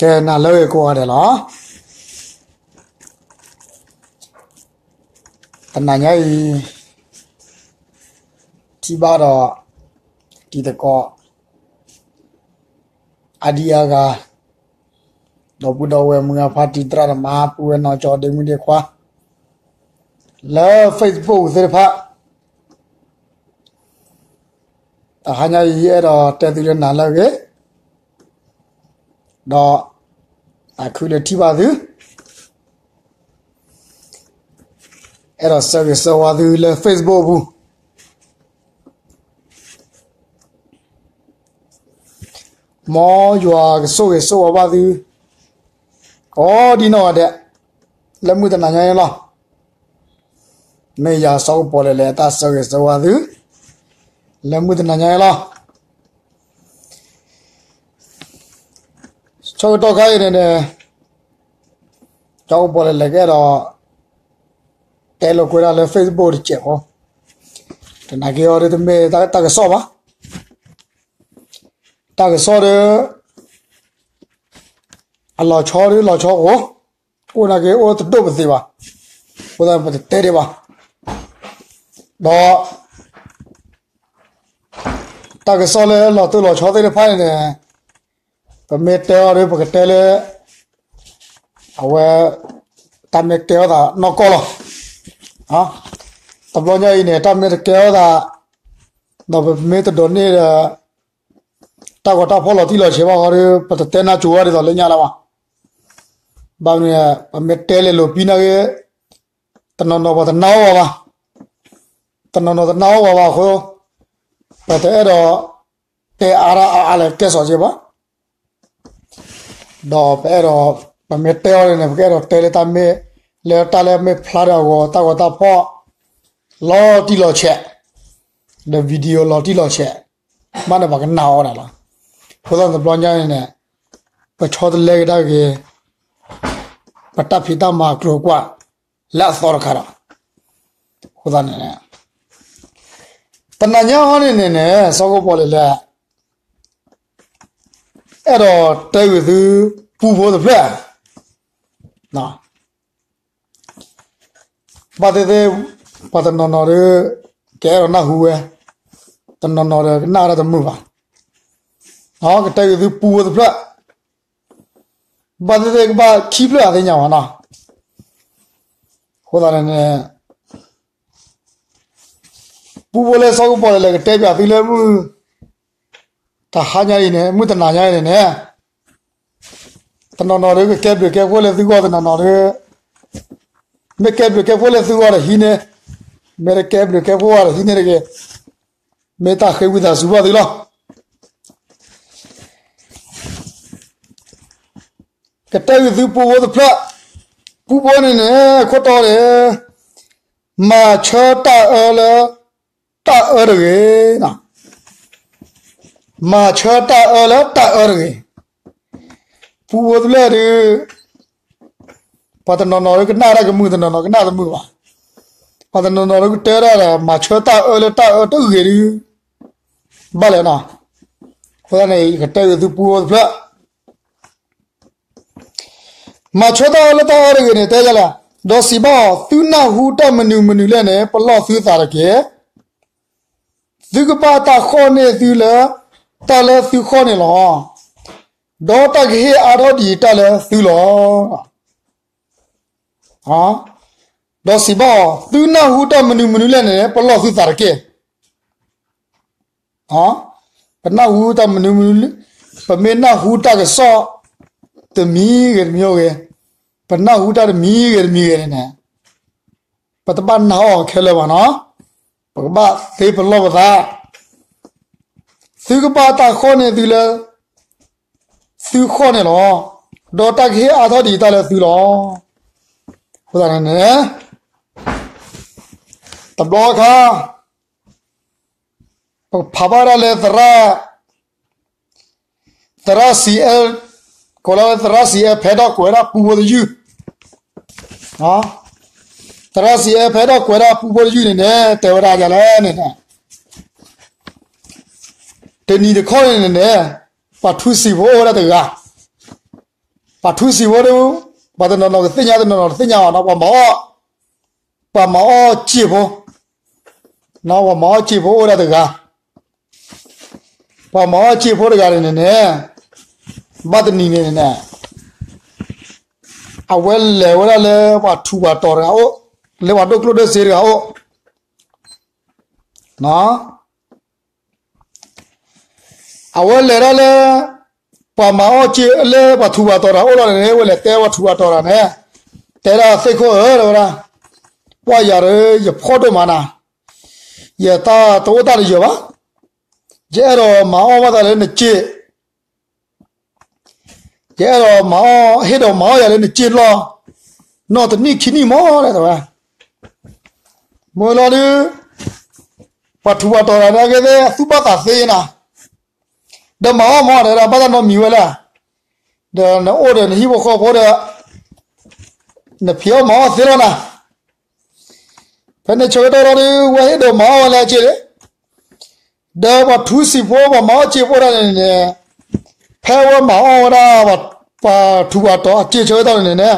ကဲနၤလၢအဂ့ၤကိးဂၤဒဲးလီၤ. တနၤညါအံၤ ထံၣ်ဘၣ်ဒီး တံၤသကိး အါဒံအါဂၤ ဒီပုၢ်ဒီဝဲၢ်မုၢ်ဂၤဖါတံၤသရၣ်သမါ ပုၢ်ဝဲၢ်နီၢ်ကၠီဒ့မုၣ်ဒ့ခွါ လၢ Facebook သ့ၣ်တဖၣ် တဟါညါအံၤ အဲၣ်ဒိးတဲသုလၢနၤလၢအဂ့ၤ ဒီး သးခုလၢထံၣ်ဘၣ်သု အဲၣ်ဒိးဆၢဂ့ၤဆၢဝါသုလၢ Facebook အပူၤ မ်ယွၤကဆိၣ်ဂ့ၤဆိၣ်ဝါဘၣ်သု ကိးဒံနီၢ်ဂၤဒဲး လၢမုၢ်တနၤညါအံၤလီၤ. မ့ၢ်ယၤစီၤကပီၤလဲၣ်လဲၣ် တၢ်ဆၢဂ့ၤဆၢဝါသု လၢမုၢ်တနၤညါအံၤလီၤ. ဆၢကတီၢ်ခါအံၤန့ၣ်န့ၣ် စီၤကပီၤလဲၣ်လဲၣ်ကအဲၣ်ဒိး တဲလိာ်ကွဲဒၣ်လၢ Facebook တစဲးဖိ တနာ်က့အီၤဒ်တမ့ၢ်တၢ်ကစီၣ်ဘၣ်. တၢ်ကစီၣ်ဒီး အလီၤဆီဒ်လီၤဆီအိၣ်, အိၣ်နာ်က့အိၣ်တဒိၣ်ပသ့ဘၣ်. အဃိသတးပတတဲဒံးဘၣ်. ဒီး တၢ်ကစီၣ်လၢလီၤတိၢ်လီၤဆီသ့ၣ်တဖၣ်န့ၣ်န့ၣ် ပမ့ၢ်တဲအီၤဒီး ပကတဲလၢ အဝဲ တၢ်မ့ၢ်ကဲထီၣ်သးနီၢ်ကီၢ်လီၤ. တဘျီညါအံၤန့ၣ် တၢ်မ့ၢ်တကဲထီၣ်သး ဒီးပမ့ၢ်တဒိးန့ၢ်ဒီး တၢ်ဂီၤတၢ်ဖီၣ်လီၤတံၢ်လီၤဆဲးဘၣ်ဃီဒီး ပတတဲနၢ်ကၠိဝဲဒ်သိးလၢညါလၢၤဘၣ်. ဘၣ်မနုၤ ပမ့ၢ်တဲလဲၤလိာ်ပံနၢ်ဂ့ၤ တနီၤနီၤပှၤတနာ်အီၤဘၣ်ဘၣ်. တနီၤနီၤတနာ်အီၤဘၣ်ဘၣ်အဃိ ပတအဲၣ်ဒိး တဲအါဒၣ်အါအါလဲၣ်ကဲစီၤက့ဘၣ်. ဒီးပအဲၣ်ဒိး ပမ့ၢ်တဲအီၤန့ၣ် ပကအဲၣ်ဒိးတဲလၢတၢ်မ့ၢ် လၢတၢ်လၢမ့ၢ်ဖျါဒီးအဂီၤ တၢ်ဂီၤတၢ်ဖီၣ် လီၤတံၢ်လီၤဆဲး ဒီး video လီၤတံၢ်လီၤဆဲး ဘၣ်န့ၣ်ပှၤကနာ်အီၤဒၣ်လီၤ. အဃိသတးတဘျီညါအံၤန့ၣ် ပဆီတလဲကဒါက့ၤ ပတၢ်ဖံးတၢ်မၤအကျိၤအကွာ် လၢအသီတခါဒီး အဃိသတးန့ၣ် တနၤညါအံၤန့ၣ်န့ၣ်န့ၣ် စီၤကပီၤလဲၣ်လဲၣ် အဲၣ်ဒိးတဲဂ့ၤသု ပူဖိတဖျၢၣ် ဘၣ်သ့ၣ်သ့ၣ် ပှၤတနီၤနီၤဒီး ကအဲၣ်ဒိးနၢ်ဟူဝဲ, တနီၤနီၤဒီးကနၣ်တၢ်တမုာ်ဘၣ်. ကတဲဂ့ၤသုပူဖိတဖျၢၣ် ဘၣ်သ့ၣ်သ့ၣ်ကဘၣ်ခံဖျၢၣ်အသ့ၣ်ညါဘၣ်နီၤ. အဃိသတးန့ၣ်န့ၣ် ပူဖိလၢစီၤကပီၤလဲၣ်လဲၣ်ကတဲပၠးသုလၢမုၢ် တဟါညါအံၤန့ၣ် မုၢ်တနၤညါအံၤန့ၣ်န့ၣ် တနီၤနီၤဒီးကကဲဘျုးကဲဖှိၣ်လၢသုဂီၢ် တနီၤနီၤဒီး မ့ၢ်ကဲဘျုးကဲဖှိၣ်လၢသုဂီၢ်ဒီးဟံးန့ၢ်, မ့ၢ်တကဲဘျုးကဲဖှိၣ်ဘၣ်ဒီးဟံးန့ၢ်တဂ့ၤ. မ့ၢ်တၢ်ဃ့ဝံသးစူၤဘၣ်သုလီၤ. ကတဲဂ့ၤသုပူဖိတဖျၢၣ်, ပူဖိန့ၣ်န့ၣ် ခိၣ်တီန့ၣ် မၤဆၢတၢ်အၢလၢတၢ်အၢတဂ့ၤ. မၤဆၢတၢ်အၢလၢတၢ်အၢတဂ့ၤ. ပူဖိတဖျၢၣ်ဒီး ပှၤတနီၤနီၤဒီးကနၣ်တၢ်ကမုာ် တနီၤနီၤကနၣ်တမုာ်ဘၣ်. ပှၤတနီၤနီၤဒီးကတဲဒၣ်ဒီး မၤဆၢတၢ်အၢလၢတၢ်အၢတဂ့ၤဒီး ဘၣ်လဲၣ်နီၤ. အဃိသတးန့ၣ် ယကတဲဂ့ၤသုပူဖိတဖျၢၣ် မၤဆၢတၢ်အၢလၢတၢ်အၢတဂ့ၤန့ၣ် တဲယလဲၣ်, ဒီးစံးဘၣ်အီၤ, သုနၢ်ဟူတၢ်မနုၤမနုၤလဲၣ်န့ၣ် ပလီၢ်သုသးတက့ၢ်. သုကဘၣ်တၢ်ဃီၣ်န့ၢ်သုလၢ တၢ်လၢသုဃီၣ်န့ၣ်လီၤ. ဒီးတၢ်ကဟ့ၣ်အါထီၣ်ဒံးတၢ်လၢသုလီၤ. ဒီးစံးဘၣ်အီၤ, သုနၢ်ဟူတၢ်မနုၤမနုၤလဲၣ်န့ၣ် ပလီၢ်သုသးတက့ၢ်. ပနၢ်ဟူတၢ်မနုၤမနုၤ, ပမ့ၢ်နၢ်ဟူတၢ်ကစီၣ် တမံၤဂ့ၤတမံၤဂ့ၤ, ပနၢ်ဟူတၢ်တမံၤဂ့ၤတမံၤဂ့ၤန့ၣ်န့ၣ် ပတဘၣ်နာ်အီၤခဲလၢာ်ဘၣ်နီၤ, ပကဘၣ်သ့ပလီၢ်ပသး, သုကဘၣ်တၢ်ဃီၣ်န့ၢ်သုလၢ သုဃီၣ်န့ၣ်လီၤ. ဒီးတၢ်ကဟ့ၣ်အါထီၣ်ဒံးတၢ်လၢသုလီၤ. အဃိသတးန့ၣ်န့ၣ် တဘျီခါ ပကဖးဘၣ်ဒၣ်လၢသရၣ်, သရၣ်စံးအဲ, ကိးလၢသရၣ်စံးအဲ ဖဲထီၣ်ကွဲးဒၣ်ပူဖိတယုၢ်, သရၣ်စံးအဲ ဖဲထီၣ်ကွဲးဒၣ်ပူဖိတယုၢ်န့ၣ်န့ၣ် တဲဝဲဒၣ်ဒ်လဲၣ်န့ၣ်, တနံၤတခီန့ၣ်န့ၣ်န့ၣ် ပှၤထူစံာ်ဖိအိၣ်ဝဲဒၣ်တဂၤ, ပှၤထူစံာ်ဖိဒီး ပှၤတနီၤနီၤကသ့ၣ်ညါ တနီၤနီၤတသ့ၣ်ညါဘၣ်နီၤ, ပှၤမၤအီၣ်, ပှၤမၤအီၣ်စ့ၢ်ဖိ, ပှၤမၤအီၣ်စ့ၢ်ဖိအိၣ်ဝဲဒၣ်တဂၤ, ပှၤမၤအီၣ်စ့ၢ်ဖိတဂၤန့ၣ်န့ၣ်န့ၣ်, ဘၣ်တနံၤန့ၣ်န့ၣ်န့ၣ်, အဝဲလဲၤဝဲဒၣ်လၢပှၤထူးပှၤတီၤတဂၤအိၣ်, လၢပှၤဒိၣ်ကျိၣ်ဒိၣ်စ့တဂၤအိၣ် အဝဲလဲၤဒၣ်လၢ ပှၤမၤအီၣ်စ့ၢ်လၢပှၤထူးပှၤတီၤတဂၤအိၣ်လီၤန့ၣ်န့ၣ်, ဝဲလဲၤတဲပှၤထူးပှၤတီၤတဂၤန့ၣ်, တဲဒၣ်သ့ၣ်ခိၣ်ဧၢ တဲဝဲဒၣ်, ပှၢ်ယၤဒီးယဖှီၣ်ဒိၣ်မးနၤ, ယတၢ်တအိၣ်တၢ်တယၢၤဘၣ်, ယအဲၣ်ဒိးမၤအီၣ်ဘၣ်သးလၢနစ့ၢ် ယအဲၣ်ဒိးမၤအီၣ် ဟ့ၣ်ဒိးမၤအီၣ်ယၤလၢနစ့ၢ်လီၢ်, နီၢ်တနံၣ်ခံနံၣ်မး တဲဝဲ, မ့ၢ်လီၤဒုး, ပှၤထူးပှၤတီၤတဂၤန့ၣ်က့သ့ၣ် အသူၣ်ဘၣ်သးသ့နၤ, ဒီးမၤအီၣ်မး တဲဝဲဒၣ် ဘၣ်တၢ်နီတမံၤဝဲလဲၣ်, ဒီးနအိၣ်ဒီးနဟံၣ်ဖိဃီဖိဒီး နဖံးအီၣ်မၤအီၣ်သ့လီၤနၤ, ဖဲန့ၣ်ဆၢကတီၢ်လီၤဒုး ဝဲဟ့ၣ်ဒိးမၤအီၣ်ဝဲလၢအစ့ၢ်လံ ဒီးပှၤထူစံာ်ဖိ ပှၤမၤအီၣ်စ့ၢ်ဖိတဂၤန့ၣ်န့ၣ်, ဖဲဝဲမၤအီၣ်ဝဲဒၣ် ပှၤထူးပှၤတီၤအစ့ၢ်ဆၢကတီၢ်န့ၣ်န့ၣ်,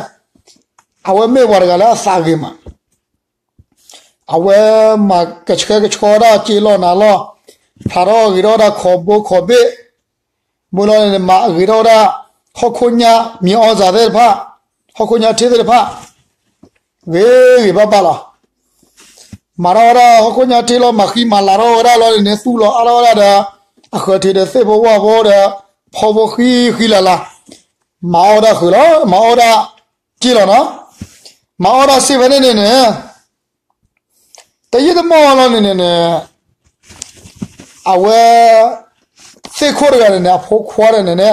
အဝဲမ့ၢ်ပှၤတဂၤလၢအသးဂ့ၤမး, အဝဲမၤကဆှဲကဆှီဒၣ်စ့ၢ်လီၢ်နၤလီၢ်, ဖျးထီၣ်ဂ့ၤထီၣ်ဝဲဒၣ်ခီၣ်ဘိခီၣ်ဘ့ၣ်, မ့ၢ်လီၤန့ၣ် မၤဂ့ၤထီၣ်ဝဲဒၣ် ဟီၣ်ခိၣ်ညါ မံၤအီၣ်စၢ်သ့ၣ်တဖၣ်, ဟီၣ်ခိၣ်ညါထ့သ့ၣ်တဖၣ်, ဂ့ၤဂ့ၤဘၣ်ဘၣ်လီၤ. မၤထီၣ်ဝဲဒၣ်ဟီၣ်ခိၣ်ညါထ့လီၤ မၤဃံမၤလၤထီၣ်ဝဲဒၣ်လီၤန့ၣ်န့ၣ် သူၣ်လီၤအါထီၣ်ဝဲဒၣ်ဒီး အဃၢၤထံးဒီးသ့ၣ်ဖိဝၣ်ဖိဒီး ဖီဖိဃံဃံလၤလၤ, မၤအီၣ်ဝဲဒၣ်ဃုာ်လီၤ မၤအီၣ်ဝဲဒၣ်စ့ၢ်လီၤနီၤ, မၤအီၣ်ဒၣ်စ့ၢ်ဖဲန့ၣ်န့ၣ်န့ၣ် တယံာ်တမီၢ်လီၤန့ၣ်န့ၣ်န့ၣ် အဝဲ သ့ၣ်ခိၣ်တဂၤန့ၣ်န့ၣ် အဖိခွါတဂၤန့ၣ်န့ၣ် အ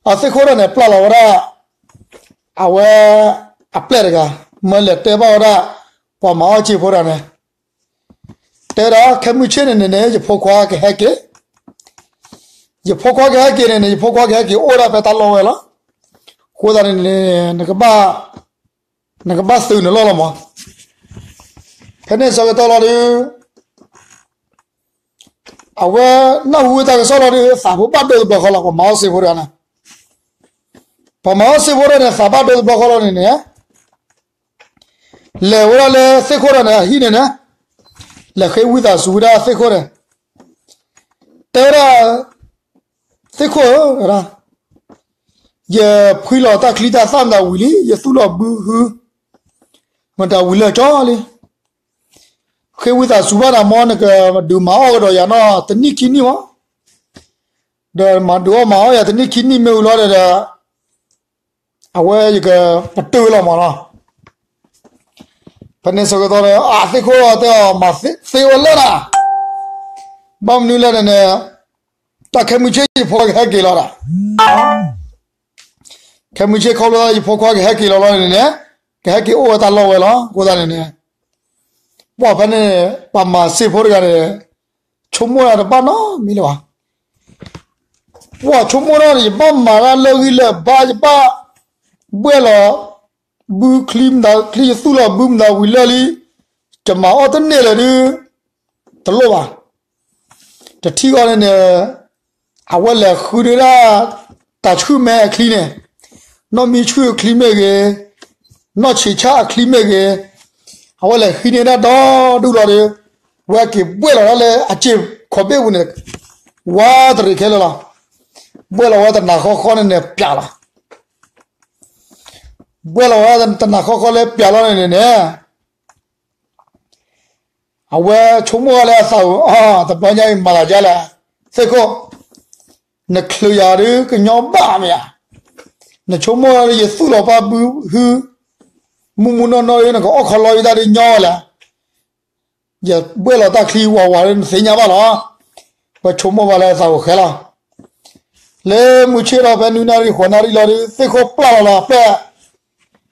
သ့ၣ်ခိၣ်တဂၤန့ၣ် ပျၢ်လီၤဝဲဒၣ် အဝဲ အပျဲၢ်တဂၤ မၢလဲၤတဲဘၣ်ဝဲဒၣ် ပှၤမၤအီၣ်စ့ၢ်ဖိတဂၤန့ၣ် တဲဒၣ် ခဲမုၢ်ဆ့ၣ်န့ၣ်န့ၣ်န့ၣ် ယဖိခွါကဟဲက့ၤ, ယဖိခွါကဟဲက့ၤန့ၣ်န့ၣ် ယဖိခွါကဟဲက့ၤအိၣ်ဝဲဒၣ်ဖဲတၢ်လီၢ်ဝဲလီၤ. အဃိသတးန့ၣ်န့ၣ် နကဘၣ် နကဘၣ်သုးနလီၢ်လီၤမး. ဖဲန့ၣ်ဆၢကတီၢ်လီၤဒုး အဝဲနၢ်ဟူတၢ်ကစီၣ်လီၤဒုး သးဖိဘၣ်ဒိတဘျီဃီလီၤ ပှၤမၤအီၣ်စ့ၢ်ဖိတဂၤန့ၣ်, ပှၤမၤအီၣ်စ့ၢ်ဖိတဂၤန့ၣ် သးဘၣ်ဒိတဘျီဃီလီၤန့ၣ်န့ၣ် လဲၤဝဲဒၣ်လၢသ့ၣ်ခိၣ်တဂၤန့ၣ် အဟံၣ်န့ၣ်န့ၣ်, လဲၤဃ့ဝံသးစူၤဝဲဒၣ်သ့ၣ်ခိၣ်န့ၣ်, တဲဝဲဒၣ် သ့ၣ်ခိၣ်ဧၢ, ယဖှံလီၤတၢ်ချံတၢ်သၣ်မတၤဝံၤလံ, ယသူၣ်လီၤဘုဟု မတၤဝံၤလၢာ်ကၠီလံ. ဃ့ဝံသးစူၤဘၣ်နၤမ့ၢ် နကဒုးမၤအီၣ်ကဒီးယၤနီၢ်တနံၣ်ခံနံၣ်မး, ဒီးမၤဒုးအီၣ်မၤအီၣ်ယၤတနံၣ်ခံနံၣ်မ့ၢ်ဝံၤလီၤဒီး အဝဲယကပတုာ်လီၤမးလီၤ. ဖဲန့ၣ်ဆၢကတီၢ်ဒီး အသ့ၣ်ခိၣ်တဲအီၤ မၤသ့ဝဲလၢနၤ, ဘၣ်မနုၤလဲၣ်န့ၣ်န့ၣ်, တၢ်ခဲမုၢ်ဆ့ၣ်ယဖိခွါကဟဲက့ၤလီၤဒၣ် ခဲမုၢ်ဆ့ၣ်ခီဖျိယဖိခွါကဟဲက့ၤလီၤလီၤန့ၣ်န့ၣ်, ကဟဲက့ၤအိၣ်ဝဲတၢ်လီၢ်ဝဲလီၤ. အဃိသတးန့ၣ်န့ၣ်, ပှၢ်ဖဲန့ၣ် ပှၤမၤစ့ၢ်ဖိတဂၤန့ၣ် ဆိကမိၣ်ဒၣ်တဘၣ်နီတမံၤလၢၤဘၣ်. ပှၢ်ဆိကမိၣ်ဒၣ်န့ၣ် ယဘၣ်မၤတၢ်လၢဂံၢ်လၢဘါ ယဘၣ်ဘှဲၣ်လီၤ ဘုချံမတၤချံ ယသူၣ်လီၤဘုမတၤဝံၤလၢာ်လံ, ယမၤအီၣ်တန့ၢ်လၢၤဒုး တလိၣ်ဘၣ်. တထံၣ်ဃီန့ၣ်န့ၣ် အဝဲလဲၤဃုန့ၢ်ဒၣ် တၢ်ဆှုၣ်မဲအချံန့ၣ်, နီၢ်မံဆှုၣ်အချံမ့ၢ်ဂ့ၤ, နီၢ်ဆံးဆၣ်အချံမ့ၢ်ဂ့ၤ, အဝဲလဲၤဃုန့ၢ်ဒၣ်ဒီဒူၣ်လီၤဒီး ဝဲက့ၤဘှဲၣ်လီၤဒၣ်လၢအစ့ၢ်ခီၣ်ဘ့ၣ်ပူၤန့ၣ်, ဝါတရံးခဲလၢာ်လီၤ. ဘှဲၣ်လီၤဝဲတနၤဃီဃီန့ၣ်န့ၣ် ပျးလီၤ. ဘှဲၣ်လီၤဝဲတနၤဃီဃီလၢပျးလီၤန့ၣ်န့ၣ်န့ၣ် အဝဲဆိကမိၣ်လၢအသးဧိၤ, တဘျီညါအံၤမၤသးဒ်လဲၣ်, သ့ၣ်ခိၣ်, နချုးယၤဒုးကညီဘၣ်မ့ၢ်ဧါ, နဆိကမိၣ်လၢယသူၣ်လီၤပှၢ်ဘုဟု, မုၢ်မုၢ်နီၢ်နီၢ်ဒုး နကအီၣ်ခီလီယတၢ်ဒုးညီဝဲလဲၣ်, ယဘှဲၣ်လီၤတၢ်ချံဝးဝးဒုး နသ့ၣ်ညါဘၣ်လီၤ. ဝဲဆိကမိၣ်ဘၣ်လၢအသးဧိၤဃဲလီၤ. လၢမုၢ်ဆ့ၣ်ထီၣ်ဖဲနွံနၣ်ရံၣ်ဃိးနၣ်ရံၣ်လီၤဒုး သ့ၣ်ခိၣ်ပျၢ်လီၤလီၤအပျဲၢ်,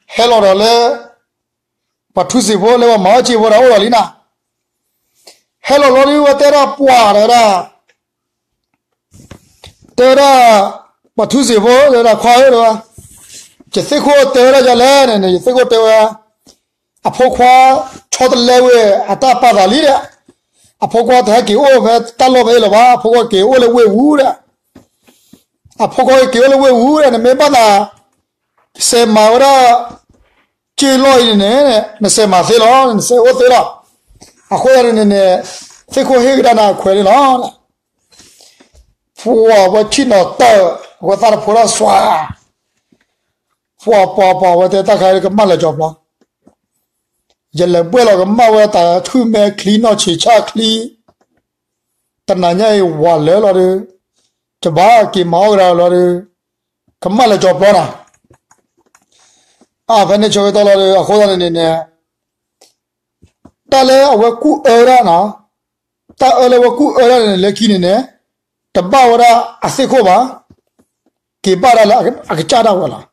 ဟဲလီၤဒီးလၢ ပှၤထူစ့ၢ်ဖိလၢပှၤမၤအီၣ်စ့ၢ်ဖိဒီးအိၣ်ဒီးလံနၤ, ဟဲလီၤလီၤဒုး ဝဲတဲဒၣ်ပှၢ်တဂၤဒၣ် တဲဝဲဒၣ် ပှၤထူစ့ၢ်ဖိ တဲဝဲဒၣ် ခွါဧၢ တဲဝဲ, ယသ့ၣ်ခိၣ်တဲဝဲဒၣ်ဒ်လဲၣ်န့ၣ်န့ၣ် ယသ့ၣ်ခိၣ်တဲဝဲ, အဖိခွါ ဆီတလဲဝဲ အတၢ်ပာ်သးလံဒီး, အဖိခွါတဟဲက့ၤအိၣ်ဖဲတၢ်လီၢ်ဖဲအံၤလၢၤဘၣ်, အဖိခွါက့ၤအိၣ်လၢဝ့ၢ်ပူၤဒီး, အဖိခွါက့ၤအိၣ်လၢဝ့ၢ်ပူၤဒီး နမ့ၢ်ဘၣ်သး စဲးမၤဝဲဒၣ် က့လီၢ်အံၤန့ၣ်န့ၣ် နစဲးမၤသ့လီၤ, နစဲးအိၣ်သ့လီၤ. အဃိသတးန့ၣ်န့ၣ် သ့ၣ်ခိၣ်ဟ့ၣ်ကဒါနၤအခွဲးန့ၣ်လီၤ. ဖှီၣ်ဝဲဆံၣ်နီၤတၢၢ် အဝဲသးတဖိဒၣ်စွါ, ဖှီၣ်ပှၤပှၤဝဲတဲတၢ်ခါကမၣ်လၢကၠီၤပျီ, ယလဲၤဘှဲၣ်လီၤကမၣ်ဝဲတၢ်ထုးမဲာ်ချံနီၢ်ဆံးဆၣ်ချံ တနၤညါအံၤဝၤလၢာ်လီၤဒီး ယဘၣ်က့ၤမၤအီၣ်ကဒါလီၤဒီး ကမၣ်လၢကၠီၤပျီနၤ. အဖဲန့ၣ်ဆၢကတီၢ်လီၤဒီး အဃိသတးန့ၣ်န့ၣ်န့ၣ် တၢ်လၢအဝဲကူၣ်အၢဒၣ်နၤ, တၢ်အၢလၢအဝဲကူၣ်အၢဒၣ်န့ၣ် လၢခံန့ၣ်န့ၣ် တဘၣ်ဝဲဒၣ်အသ့ၣ်ခိၣ်ဘၣ်, က့ၤဘၣ်ဒၣ်လၢအကစၢ်ဒၣ်ဝဲလီၤ.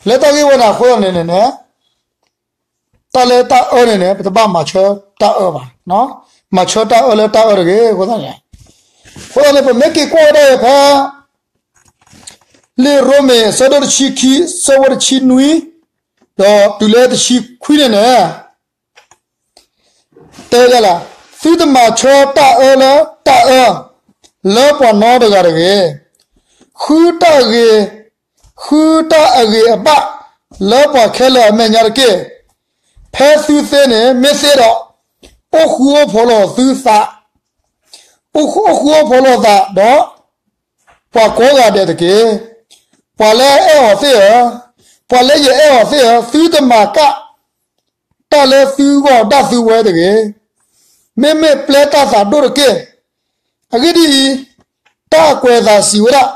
လၢတၢ်ဂ့ၢ်ဝဲန့ၣ်အဃိသတးန့ၣ်န့ၣ်န့ၣ် တၢ်လၢတၢ်အၢန့ၣ်န့ၣ် ပတဘၣ်မၤဆၢတၢ်အၢဘၣ်, မၤဆၢတၢ်အၢလၢတၢ်အၢတဂ့ၤ. အဃိသတးန့ၣ်, အဃိသတးန့ၣ် ပမ့ၢ်က့ၤကွၢ်ဝဲဒၣ်ဖဲ လံာ်ရိမ့ၤအဆၢဒိၣ်တဆံခံ ဆၢဖိတဆံနွံ ဒီးတုၤလၢတဆံခွံန့ၣ်န့ၣ် တဲဝဲဒၣ်လၢ သုတမၤဆၢတၢ်အၢလၢတၢ်အၢ လၢပှၤနီတဂၤတဂ့ၤ. ဃုတၢ်ဂ့ၤ, ဃုတၢ်အဂ့ၤအဘၣ်လၢပှၤခဲလၢာ်အမဲာ်ညါတက့ၢ်. ဖဲသုသ့န့ၣ်မ့ၢ်သ့ဒီး အိၣ်ဃူအိၣ်ဖိးလိာ်သုသး, အိၣ်ဃူအိၣ်ဖိးလိာ်သးဒီး ပှၤကိးဂၤဒဲးတက့ၢ်. ပှၤလၢအဲၣ်အီၤသ့ၣ်ဧၢ, ပှၤလၢယအဲၣ်အီၤသ့ၣ်ဧၢ, သုတမၤကၣ် တၢ်လၢသုဂီၢ်ဒၣ်သုဝဲတဂ့ၤ. မ့မ့ၢ်ပျဲတၢ်သးဒိၣ်တက့ၢ်. အဂ့ၢ်ဒ်အံၤ, တၢ်ကွဲးအသးစံးဝဲဒၣ်,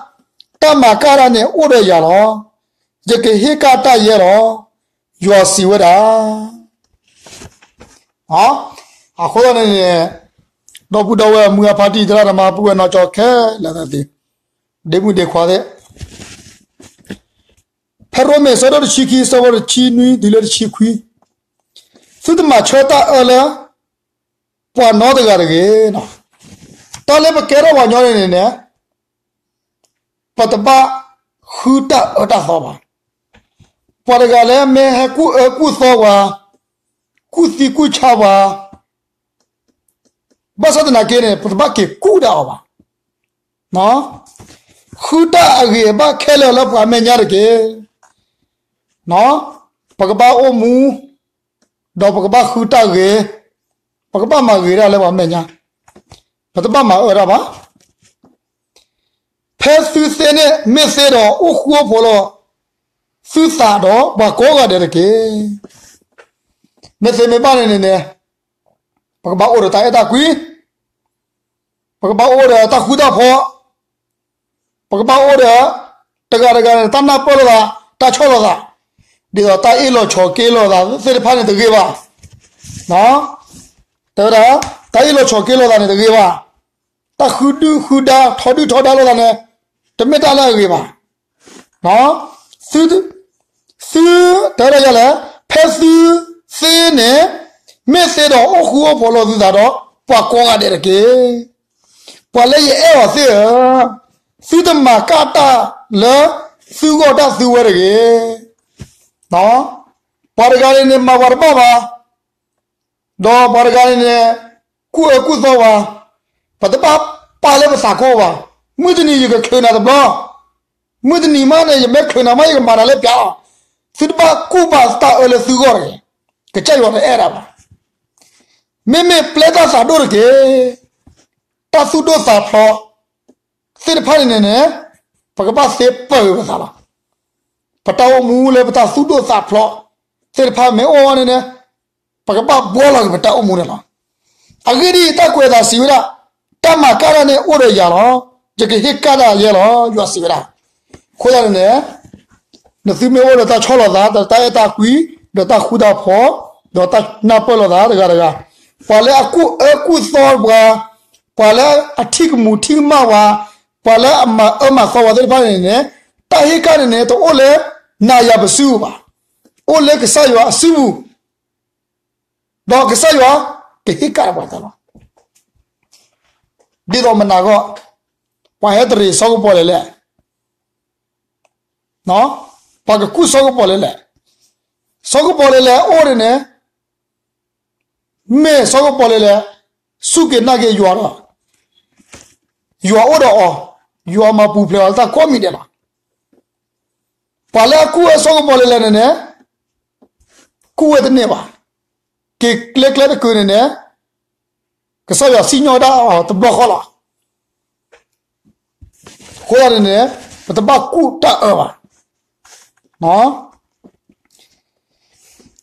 တၢ်မၤကၣ်တၢ်န့ၣ်အိၣ်ဒီးယၤလီၤ. ယကဟ့ၣ်ကၣ်တၢ်ယဲလီၤ. ယွၤစံးဝဲဒၣ်. အဃိသတးန့ၣ်န့ၣ်, ဒီပုၢ်ဒီဝဲၢ်မုၢ်အဖါတံၢ်သရၣ်သမါပုၢ်ဝဲၢ်နီၢ်ကၠီခဲလၢာ်သ့ၣ်, ဒ့မုၣ်ဒ့ခွါသ့ၣ်, ဖဲရိမ့ၤအဆၢဒိၣ်တဆံခံ ဆၢဖိတဆံနွံတုၤလၢတဆံခွံ, သုတမၤဆၢတၢ်အၢလၢ ပှၤနီတဂၤတဂ့ၤ. တၢ်လၢပကဲထီၣ်ပှၤညီန့ၣ်န့ၣ်န့ၣ်, ပတဘၣ်ဃုတၢ်အၢတၢ်သီဘၣ်. ပှၤတဂၤလၢမ့ၢ်ဟဲကူၣ်အၢကူၣ်သီပှၤ, ကူၣ်သံကူၣ်ဆါပှၤ, ဘၣ်ဆၣ်သနာ်က့န့ၣ် ပတဘၣ်က့ၤကူၣ်ဒၣ်အီၤဘၣ်. ဃုတၢ်အဂ့ၤအဘၣ်ခဲလၢာ်လၢပှၤအမဲာ်ညါတက့ၢ်. ပကဘၣ်အိၣ်မူ, ဒီးပကဘၣ်ဃုတၢ်ဂ့ၤ, ပကဘၣ်မၤဂ့ၤတၢ်လၢပှၤအမဲာ်ညါ, ပတဘၣ်မၤအၢတၢ်ဘၣ်. ဖဲသုသ့န့ၣ်မ့ၢ်သ့ဒီး အိၣ်ဃူအိၣ်ဖိးလိာ်သုသးဒီးပှၤကိးဂၤဒဲးတက့ၢ်. မ့ၢ်သ့မ့ၢ်ဘၣ်န့ၣ်န့ၣ်န့ၣ်, ပကဘၣ်အိၣ်ဒီးတၢ်အဲၣ်တၢ်ကွံ, ပကဘၣ်အိၣ်ဒီးတၢ်ဃူတၢ်ဖိး, ပကဘၣ်အိၣ်ဒီး တဂၤတဂၤန့ၣ် တၢ်နၢ်ပၢၢ်လိာ်သး, တၢ်ဆီၣ်လီၤသး, ဒ်သိးတၢ်အ့ၣ်လိာ်ဆိးက့လိာ်သးသ့ၣ်တဖၣ်န့ၣ်တဂ့ၤဘၣ်. တဲဝဲဒၣ်, တၢ်အ့ၣ်လိာ်ဆိးက့လိာ်သးန့ၣ်တဂ့ၤဘၣ်. တၢ်ဃုဒုၣ်ဃုဒါ ထီဒုၣ်ထီဒါလိာ်သးန့ၣ် တမ့ၢ်တၢ်လၢအဂ့ၤဘၣ်. သု, သု, တဲဝဲဒၣ်ယလဲၣ်, ဖဲသုသ့န့ၣ် မ့ၢ်သ့ဒီးအိၣ်ဃူအိၣ်ဖိးလိာ်သုသးဒီး ပှၤကိးဂၤဒဲးတက့ၢ်. ပှၤလၢယအဲၣ်အီၤသ့ၣ်ဧၢ, သုတမၤကၣ်တၢ်လၢသုဂီၢ်ဒၣ်သုဝဲတဂ့ၤ. ပှၤတဂၤန့ၣ်န့ၣ် မၤပှၤတဘၣ်ဘၣ်, ဒီးပှၤတဂၤန့ၣ်န့ၣ် ကူၣ်အၢကူၣ်သီပှၤ, ပတဘၣ်ပာ်လၢပသးကိၢ်ဘၣ်. မုၢ်တနံၤယကချုးနၤတဘျီ, မုၢ်တနံၤမးန့ၣ် ယမ့ၢ်ချုးနၤမး ယကမၤနၤလၢပျးလီၤ. သုတဘၣ်ကူၣ်ဘၣ်တၢ်အၢလၢသုဂီၢ်တဂ့ၤ. ကစၢ်ယွၤတအဲၣ်ဒၣ်ဘၣ်. မ့မ့ၢ်ပျဲတၢ်သးဒိၣ်တက့ၢ်. တၢ်သူၣ်ဒိၣ်သးဖျိးသ့ၣ်တဖၣ်န့ၣ်န့ၣ်န့ၣ် ပကဘၣ်သ့ပၢၢ်ဂ့ၤပသးလီၤ. ပတၢ်အိၣ်မူလၢပတၢ်သူၣ်ဒိၣ်သးဖျိးသ့ၣ်တဖၣ်မ့ၢ်အိၣ်န့ၣ်န့ၣ် ပကဘၣ်ဘှီလီၤက့ၤပတၢ်အိၣ်မူန့ၣ်လီၤ. အဂ့ၢ်ဒ်အံၤ, တၢ်ကွဲးအသးစံးဝဲဒၣ်, တၢ်မၤကၣ်တၢ်န့ၣ်အိၣ်ဒီးယၤလီၤ. ယကဟ့ၣ်ကၣ်တၢ်ယဲလီၤ, ယွၤစံးဝဲဒၣ်. အဃိသတးန့ၣ်န့ၣ်, နသုမ့ၢ်အိၣ်ဒီးတၢ်ဆီၣ်လီၤသး, တၢ်အဲၣ်တၢ်ကွံ, ဒီးတၢ်ဃူတၢ်ဖိး, ဒီးတၢ်နၢ်ပၢၢ်လိာ်သးတဂၤတဂၤ, ပှၤလၢအကူၣ်အၢကူၣ်သီပှၤ, ပှၤလၢအထံၣ်ကမူၤထံၣ်ကမၣ်ပှၤ, ပှၤလၢအမၤအၢမၤသီပှၤသ့ၣ်တဖၣ်န့ၣ်န့ၣ်, တၢ်ဟ့ၣ်ကၣ်န့ၣ်န့ၣ် တအိၣ်လၢနၤယၤပစုပူၤဘၣ်. အိၣ်လၢကစၢ်ယွၤအစုပူၤ, ဒီးကစၢ်ယွၤကဟ့ၣ်ကၣ်ပှၤတၢ်လီၤ. ဒ်သိးမနၤဂီၢ်, ပှၤဟဲတရံးစီၤကပီၤလဲၣ်လဲၣ်, ပှၤကကူၣ်စီၤကပီၤလဲၣ်လဲၣ်, စီၤကပီၤလဲၣ်လဲၣ်အိၣ်န့ၣ်န့ၣ်, မ့ၢ်စီၤကပီၤလဲၣ်လဲၣ် စူၢ်က့ၤနာ်က့ၤယွၤဒီး, ယွၤအိၣ်ဒီးအီၤ, ယွၤမၤပူၤဖျဲးအီၤလၢတၢ်ကိးမံၤဒဲးလီၤ. ပှၤလၢအကူၣ်ဝဲစီၤကပီၤလဲၣ်လဲၣ်န့ၣ်န့ၣ် ကူၣ်ဝဲတန့ၢ်ဘၣ်. က့ၤကျဲကျဲတကၢန့ၣ်န့ၣ် ကစၢ်ယွၤစံၣ်ညီၣ်ဝဲဒၣ်အီၤတဘျီဃီလီၤ. အဃိသတးန့ၣ်န့ၣ် ပတဘၣ်ကူၣ်တၢ်အၢဘၣ်. ဘၣ်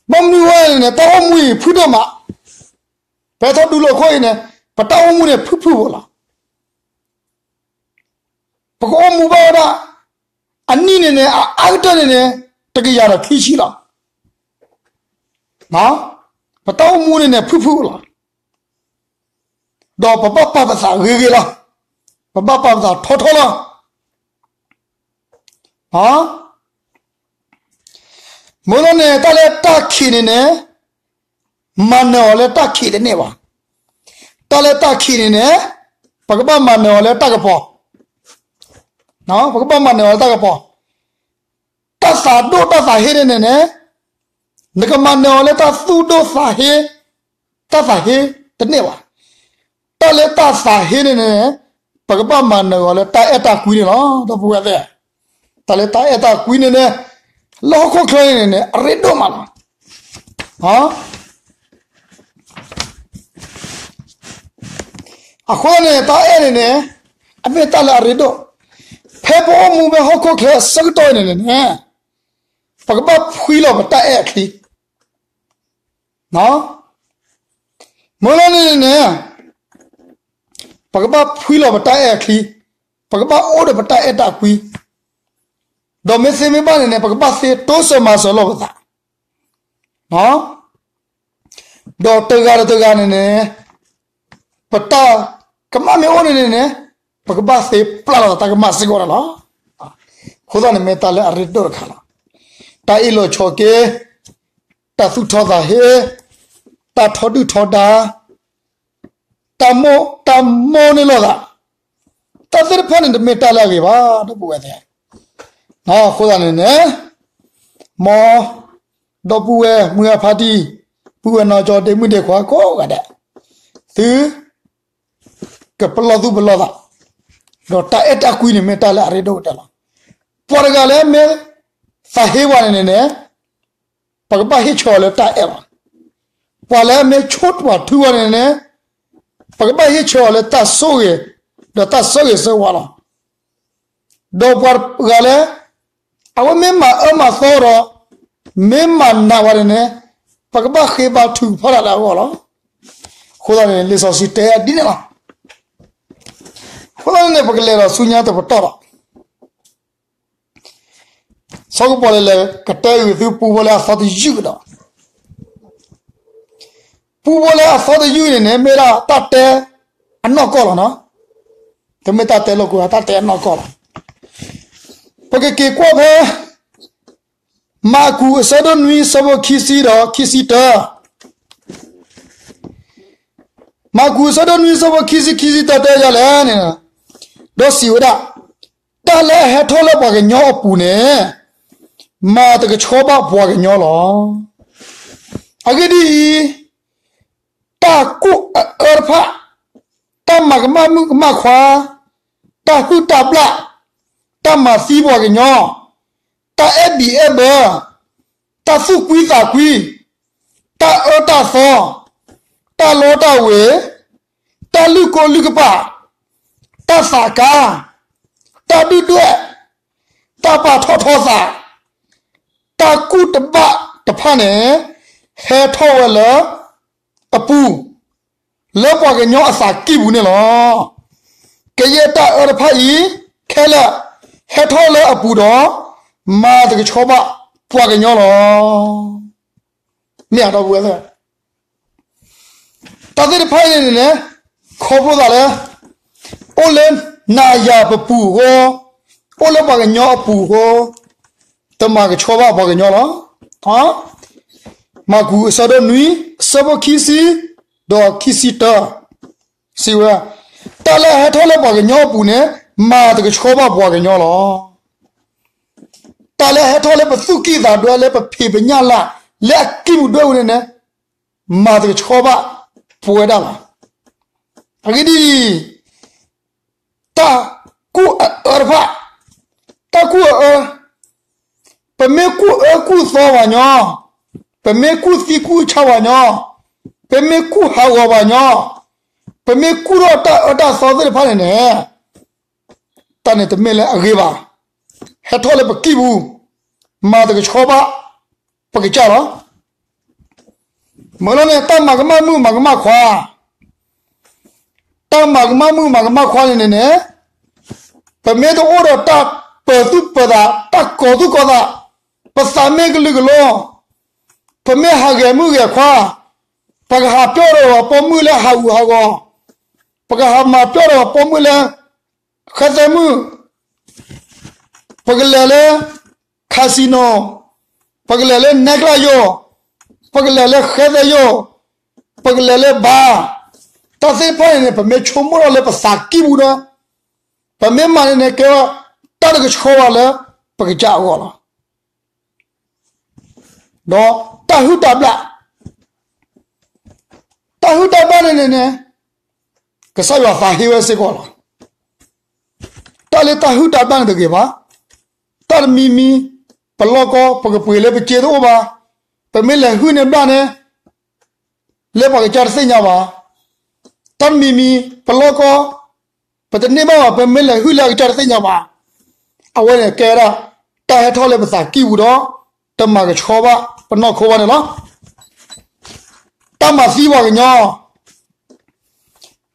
မနုၤအဃိန့ၣ်န့ၣ် တၢ်အိၣ်မူအံၤဖုၣ်ဒိၣ်မး, ဖဲထီၣ်ဒူလိာ်ခိၣ်အံၤန့ၣ် ပတၢ်အိၣ်မူန့ၣ်ဖုၣ်ဖုၣ်ဖိလီၤ. ပကအိၣ်မူဘၣ်ဝဲဒၣ် အနံၣ်န့ၣ်န့ၣ် အအါကတၢၢ်န့ၣ်န့ၣ် တကယၤဒီးခံဆံလီၤ. ပတၢ်အိၣ်မူန့ၣ်န့ၣ် ဖုၣ်ဖုၣ်လီၤ. ဒီးပဘၣ်ပာ်ပသးဂ့ၤဂ့ၤလီၤ. ပဘၣ်ပာ်ပသးထီထီလီၤ. မ့ၢ်လီၤန့ၣ် တၢ်လၢတၢ်ခံးန့ၣ်န့ၣ် မၤနၢၤအီၤလၢတၢ်ခံးတန့ၢ်ဘၣ်. တၢ်လၢတၢ်ခံးန့ၣ်န့ၣ် ပကဘၣ်မၤနၢၤအီၤလၢတၢ်ကပီၤ, ပကဘၣ်မၤနၢၤအီၤလၢတၢ်ကပီၤ. တၢ်သးဒိၣ်တၢ်သးဟ့န့ၣ်န့ၣ်န့ၣ် နကမၤနၢၤအီၤလၢတၢ်သူၣ်ဒိၣ်သးဟ့, တၢ်သးဟ့တန့ၢ်ဘၣ်. တၢ်လၢတၢ်သးဟ့န့ၣ်န့ၣ် ပကဘၣ်မၤနၢၤအီၤလၢတၢ်အဲၣ်တၢ်ကွံန့ၣ်လီၤ. ဒီပုၢ်ဝဲၢ်သ့ၣ်, တၢ်လၢတၢ်အဲၣ်တၢ်ကွံန့ၣ်န့ၣ် လၢဟီၣ်ခိၣ်ချၢန့ၣ်န့ၣ် အရ့ဒိၣ်မးလီၤ. အဃိန့ၣ် တၢ်အဲၣ်န့ၣ်န့ၣ် အမ့ၢ်တၢ်လၢအရ့ဒိၣ်. ဖဲပအိၣ်မူဖဲဟီၣ်ခိၣ်ချၢအဆၢကတီၢ်အံၤန့ၣ်န့ၣ် ပကဘၣ်ဖှံလီၤပတၢ်အဲၣ်အချံ. မ့ၢ်လီၤန့ၣ်န့ၣ် ပကဘၣ်ဖှံလီၤပတၢ်အဲၣ်အချံ, ပကဘၣ်အိၣ်ဒီးပတၢ်အဲၣ်တၢ်ကွံ, ဒီးမ့ၢ်သ့မ့ၢ်ဘၣ်န့ၣ်န့ၣ် ပကဘၣ်သ့တိစၢၤမၤစၢၤလိာ်ပသး, ဒီးတဂၤဒီးတဂၤန့ၣ်န့ၣ် ပတၢ်ကမၣ်မ့ၢ်အိၣ်န့ၣ်န့ၣ်န့ၣ် ပကဘၣ်သ့ပျၢ်လီၤသးတၢ်ကမၣ်စ့ၢ်ကီးန့ၣ်လီၤ. အဃိသတးန့ၣ်မ့ၢ်တၢ်လၢအရ့ဒိၣ်တခါလီၤ. တၢ်အ့ၣ်လိာ်ဆိးက့, တၢ်သူၣ်ထီၣ်သးဟ့, တၢ်ထီဒုၣ်ထီဒါ, တၢ်မိၣ်တၢ်မိၢ်န့ၢ်လိာ်သး, တၢ်သ့ၣ်တဖၣ်န့ၣ်တမ့ၢ်တၢ်လၢအဂ့ၤဘၣ် ဒီပုၢ်ဝဲၢ်သ့ၣ်. အဃိသတးန့ၣ်န့ၣ် မ်ဒီပုၢ်ဝဲၢ်မုၢ်ဂၢ်ဖါတံၢ်, ပုၢ်ဝဲၢ်နီၢ်ကၠီဒ့မုၣ်ဒ့ခွါကိးဂၤဒဲး, သုကပလီၢ်သူၣ်ပလီၢ်သး, ဒီးတၢ်အဲၣ်တၢ်ကွံန့ၣ်မ့ၢ်တၢ်လၢအရ့ဒိၣ်ကတၢၢ်လီၤ. ပှၤတဂၤလၢအမ့ၢ်သးဟ့ပှၤန့ၣ်န့ၣ်န့ၣ် ပကဘၣ်ဟ့ၣ်ဆၢအီၤလၢတၢ်အဲၣ်လီၤ. ပှၤလၢအမ့ၢ်ဆိၣ်ပှၤထုပှၤန့ၣ်န့ၣ် ပကဘၣ်ဟ့ၣ်ဆၢအီၤလၢတၢ်ဆိၣ်ဂ့ၤ, ဒီးတၢ်ဆၢဂ့ၤဆၢဝါလီၤ. ဒီးပှၤတဂၤလၢ အဝဲမ့ၢ်မၤအၢမၤသီဒီး မ့ၢ်မၤနးပှၤန့ၣ်န့ၣ် ပကဘၣ်ဃ့ဘါထုကဖၣ်တၢ်လၢအဂီၢ်လီၤ. အဃိသတးန့ၣ် လံာ်စီဆှံတဲဒ်န့ၣ်လီၤ. အဃိသတးန့ၣ် ပကလဲၤဒီးဆူညါတပတီၢ်လီၤ. စီၤကပီၤလဲၣ်လဲၣ် ကတဲဂ့ၤသုပူဖိလၢအသီတယုၢ်ကဒီး, ပူဖိလၢအသီတယုၢ်န့ၣ်န့ၣ် မ့ၢ်ဒၣ်တၢ်တဲအနီၢ်ကီၢ်လီၤနီၤ. တမ့ၢ်တၢ်တဲလိာ်ကွဲ တၢ်တဲအနီၢ်ကီၢ်လီၤ. ပကက့ၤကွၢ်ဖဲ မၢ်ကူးအဆၢဒိၣ်နွံ ဆၢဖိခံဆံဒီးခံဆံတၢ, မၢ်ကူးအဆၢဒိၣ်နွံ ဆၢဖိခံဆံ ခံဆံတၢ တဲဒ်လဲၣ်န့ၣ်, ဒီးစံးဝဲဒၣ်, တၢ်လၢအဟဲထီၣ်လၢပှၤကညီအပူၤန့ၣ် မၤတကဆှီဘၣ်ပှၤကညီလီၤ. အဂ့ၢ်ဒ်အံၤ, တၢ်ကူၣ်အအၢတဖၣ်, တၢ်မၤကမၣ်မုၣ်ကမၣ်ခွါ, တၢ်ဟုၣ်တၢ်ဘျၣ်, တၢ်မၤသံပှၤကညီ, တၢ်အဲၣ်ဘံၣ်အဲၣ်ဘၢ, တၢ်သူၣ်ကွံသးကွံ, တၢ်အၢတၢ်သီ, တၢ်လီတၢ်ဝ့ၤ, တၢ်လုၢ်ကိလုၢ်ကပာ်, တၢ်သးကါ, တၢ်ဒုၣ်ဒွဲၣ်, တၢ်ပာ်ထီၣ်ထီသး, တၢ်ကူၣ်တဘၣ်တဖၣ်န့ၣ် ဟဲထီၣ်ဝဲလၢအပူၤ, လၢပှၤကညီအသးကံၢ်ပူၤန့ၣ်လီၤ. ကယဲၢ်တၢ်အၢတဖၣ်အံၤခဲလၢာ် ဟဲထီၣ်လၢအပူၤဒီး မၤတကဆှီဘၣ်ပှၤကညီလီၤ. မ့ၢ်အဒီပုၢ်ဝဲၢ်သ့ၣ်, တၢ်သ့ၣ်တဖၣ်အံၤန့ၣ်န့ၣ် ခီဖျိသးလၢ အိၣ်လၢနၤယၤပပူၤအဃိ, အိၣ်လၢပှၤကညီအပူၤအဃိ, တမၤကဆှီဘၣ်ပှၤကညီလီၤ. မၢ်ကူးအဆၢဒိၣ်နွံ အဆၢဖိခံဆံ ဒီးခံဆံတၢ စံးဝဲ, တၢ်လၢအဟဲထီၣ်လၢပှၤကညီအပူၤန့ၣ် မၤတကဆှီဘၣ်ပှၤကညီလီၤ. တၢ်လၢအဟဲထီၣ်လၢပသူၣ်ကံၢ်သးဒွဲ လၢပဖံးပညၣ်လၢ် လၢအကံၢ်ပူၤဒွဲပူၤန့ၣ်န့ၣ် မၤတကဆှီဘၣ်ပဝဲဒၣ်လီၤ. အဂ့ၢ်ဒ်အံၤ, တၢ်ကူၣ်အအၢတဖၣ်, တၢ်ကူၣ်အအၢ, ပမ့ၢ်ကူၣ်အၢကူၣ်သီဘၣ်ညီ, ပမ့ၢ်ကူၣ်သံကူၣ်ဆါဘၣ်ညီ, ပမ့ၢ်ကူၣ်ဟးဂီၤဘၣ်ညီ, ပမ့ၢ်ကူၣ်ထီၣ်တၢ်အၢတၢ်သီသ့ၣ်တဖၣ်န့ၣ်န့ၣ်, တၢ်န့ၣ်တမ့ၢ်လၢအဂ့ၤဘၣ်. ဟဲထီၣ်လၢပကံၢ်ပူၤ, မၤတကဆှီဘၣ် ပကစၢ်လီၤ. မ့ၢ်လီၤန့ၣ် တၢ်မၤကမၣ်မုၣ်မၤကမၣ်ခွါ, တၢ်မၤကမၣ်မုၣ်မၤကမၣ်ခွါန့ၣ်န့ၣ်န့ၣ်, ပမ့ၢ်တအိၣ်ဒီးတၢ်ပၢၤသူၣ်ပၢၤသး, တၢ်ကီၤသူၣ်ကီၤသး, ပသးမ့ၢ်ကလုာ်ကလိ, ပမ့ၢ်ဟးဂဲၤမုၣ်ဂဲၤခွါ, ပကဟးပျီၢ်ဒီးပိာ်မုၣ်လၢဟးဂူာ်ဟးဂီၤ, ပကဟးမၤပျီၢ်ဒီးပိာ်မုၣ်လၢ ဃဲသဲမုၣ်, ပကလဲၤလၢ casino, ပကလဲၤလၢနဲကျၣ်ယိၣ်, ပကလဲၤလၢဃဲသဲယိၣ်, ပကလဲၤလၢဘါ, တၢ်သ့ၣ်တဖၣ်န့ၣ်န့ၣ် ပမ့ၢ်ဆိကမိၣ်ထီၣ်လၢပသးကံၢ်ပူၤဒီး, ပမ့ၢ်မၤန့ၣ်န့ၣ် ကဲဝဲတၢ်တကဆှီဘၣ်လၢပကစၢ်အဂီၢ်လီၤ. ဒီးတၢ်ဟုၣ်တၢ်ဘျၣ်, တၢ်ဟုၣ်တၢ်ဘျၣ်န့ၣ်န့ၣ်န့ၣ်, ကစၢ်ယွၤသးဟ့ဝဲစ့ၢ်ကီးလီၤ. တၢ်လၢတၢ်ဟုၣ်တၢ်ဘျၣ်န့ၣ်တဂ့ၤဘၣ်. တၢ်တမံၤမံၤ, ပလီၢ်ကီ ပကပှ့ၤလၢပစ့တအိၣ်ဘၣ်. ပမ့ၢ်လဲၤဟုၣ်န့ၢ်ဘျၣ်န့ၣ် လၢပှၤကစၢ်တသ့ၣ်ညါဘၣ်. တၢ်တမံၤမံၤ ပလီၢ်ကီ ပတန့ၢ်ဘၣ်ဘၣ် ပမ့ၢ်လဲၤဟုၣ်လၢအကစၢ်တသ့ၣ်ညါဘၣ်. အဝဲန့ၣ်ကဲဝဲဒၣ် တၢ်ဟဲထီၣ်လၢပသးကံၢ်ပူၤဒီး တမၤကဆှီဘၣ်ပနီၢ်ခိဘၣ်န့ၣ်လီၤ. တၢ်မၤသံပှၤကညီ,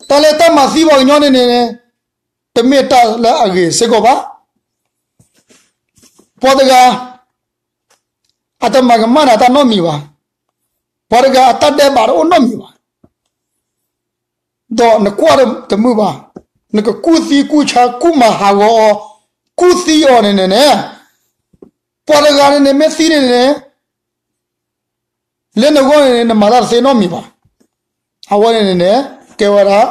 တၢ်လၢတၢ်မၤသံပှၤကညီန့ၣ်န့ၣ် တမ့ၢ်တၢ်လၢအဂ့ၤစ့ၢ်ကီးဘၣ်. ပှၤတဂၤ အတမၤကမၣ်နၤတၢ်နီတမံၤဘၣ်. ပှၤတဂၤအတၢ်ဒဲးဘးတအိၣ်နီတမံၤဘၣ်. ဒီးနကွၢ်တမုာ်ဘၣ်, နကကူၣ်သံကူၣ်ဆါ ကူၣ်မၤဟးဂီၤအီၤ, ကူၣ်သံအီၤန့ၣ်န့ၣ်န့ၣ်, ပှၤတဂၤန့ၣ်န့ၣ် မ့ၢ်သံန့ၣ်န့ၣ် လၢနဂီၢ်န့ၣ်န့ၣ် နမၤတၢ်တသ့နီတမံၤဘၣ်. အဝဲန့ၣ်န့ၣ်န့ၣ် ကဲဝဲဒၣ်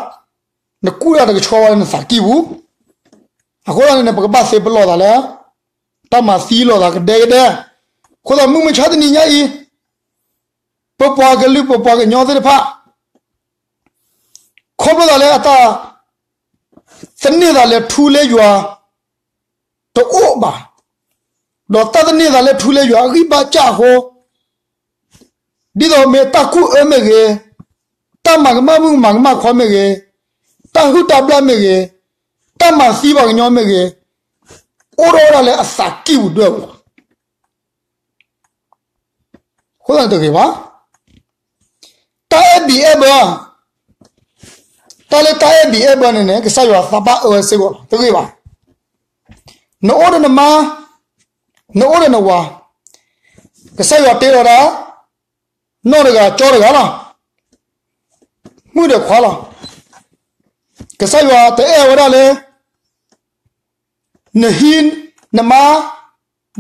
နကူၣ်တၢ်တကဆှီဘၣ်လၢနသးကံၢ်ပူၤ. အဃိသတးန့ၣ်န့ၣ် ပကဘၣ်သ့ပလီၢ်သးလၢ တၢ်မၤသံလိာ်သးကဒဲကဒဲ. အဃိသတးမုၢ်မဆါတနံၤညါအံၤ ပပှၤကလုာ်ပပှၤကညီသ့ၣ်တဖၣ် ခီဖျိသးလၢအတၢ်သန့ၤသးလၢထူလၢယွၤတအိၣ်ဘၣ်, ဒီးတၢ်သန့ၤသးလၢထူလၢယွၤအဂံၢ်ဘါစၢ်အဃိ, ဒ်သိးမ့ၢ်တၢ်ကူၣ်အၢမ့ၢ်ဂ့ၤ, တၢ်မၤကမၣ်မုၣ်မၤကမၣ်ခွါမ့ၢ်ဂ့ၤ, တၢ်ဟုၣ်တၢ်ဘျၣ်မ့ၢ်ဂ့ၤ, တၢ်မၤသံပှၤကညီမ့ၢ်ဂ့ၤ, အိၣ်ဒီးဝဲဒၣ်လၢအသးကံၢ်ပူၤဒွဲၣ်ပူၤလီၤ. အဃိသတးန့ၣ်တဂ့ၤဘၣ်. တၢ်အဲၣ်ဘံၣ်အဲၣ်ဘၢ, တၢ်လၢတၢ်အဲၣ်ဘံၣ်အဲၣ်ဘၢန့ၣ်န့ၣ် ကစၢ်ယွၤသးဘၣ်အၢဝဲစ့ၢ်ကီးလီၤ. တဂ့ၤဘၣ်. နအိၣ်ဒီးနမါ, နအိၣ်ဒီးနဝၤ, ကစၢ်ယွၤတ့လီၤဒၣ် နီၢ်တဂၤကၠီတဂၤလီၤ. မုၣ်ဒီးခွါလီၤ. ကစၢ်ယွၤတအဲၣ်ဝဲဒၣ်လၢ နဟံးနမါ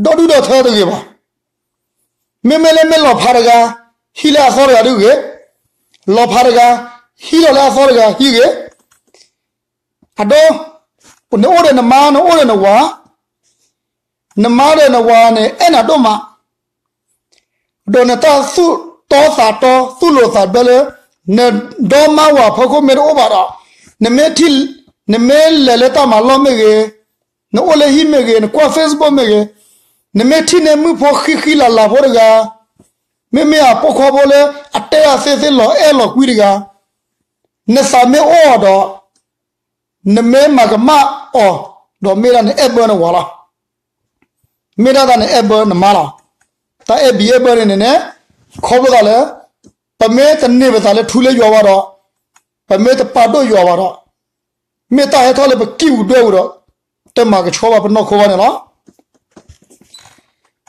ဒီဒူၣ်ဒီထၢတဂ့ၤဘၣ်. မ့မ့ၢ်လၢမ့ၢ်လီၤဖးတဂၤ ဟံးလၢအသီတဂၤဒ်ဂ့ၤ, လီၤဖးတဂၤ ဟံးလီၤလၢအသီတဂၤဟံးဂ့ၤ. အဒိ နအိၣ်ဒီးနမါ နအိၣ်ဒီးနဝၤ, နမါဒီးနဝၤန့ၣ် အဲၣ်နၤဒိၣ်မး ဒီးနတၢ်သူၣ်တီသးတီ သူၣ်လိာ်သးဘျၢလၢ နဒီမါဝၤဖီခိၣ်မ့ၢ်တအိၣ်ဘၣ်ဒီး, နမ့ၢ်ထံၣ်, နမ့ၢ်လဲၤလၢတၢ်မၤလီၢ်မ့ၢ်ဂ့ၤ, နအိၣ်လၢဟံၣ်မ့ၢ်ဂ့ၤ, နကွၢ် Facebook မ့ၢ်ဂ့ၤ, နမ့ၢ်ထံၣ်န့ၢ်မုၣ်ဖိဃံဃံလၤလၤဖိတဂၤ, မ့မ့ၢ်အပိာ်ခွါဖိလၢအတဲအသ့သ့လီၤအဲၣ်လီၤကွံတဂၤ, နသးမ့ၢ်အိၣ်အီၤဒီး နမ့ၢ်မၤကမၣ်အီၤ, ဒီးမ့ၢ်ဒၣ်နအဲၣ်ဘၢနဝၤလီၤ. မ့ၢ်ဒၣ်တၢ်နအဲၣ်ဘၢနမါလီၤ. တၢ်အဲၣ်ဘံၣ်အဲၣ်ဘၢန့ၣ်န့ၣ်န့ၣ်, ခီဖျိသးလၢ ပမ့ၢ်တန့ၢ်ပသးလၢထူလၢယွၤဘၣ်ဒီး, ပမ့ၢ်တပာ်ဒိၣ်ယွၤဘၣ်ဒီး, မ့ၢ်တၢ်ဟဲထီၣ်လၢပကံၢ်ပူၤဒွဲၣ်ပူၤဒီး, တမၤကဆှီဘၣ်ပနီၢ်ခိဘၣ်န့ၣ်လီၤ.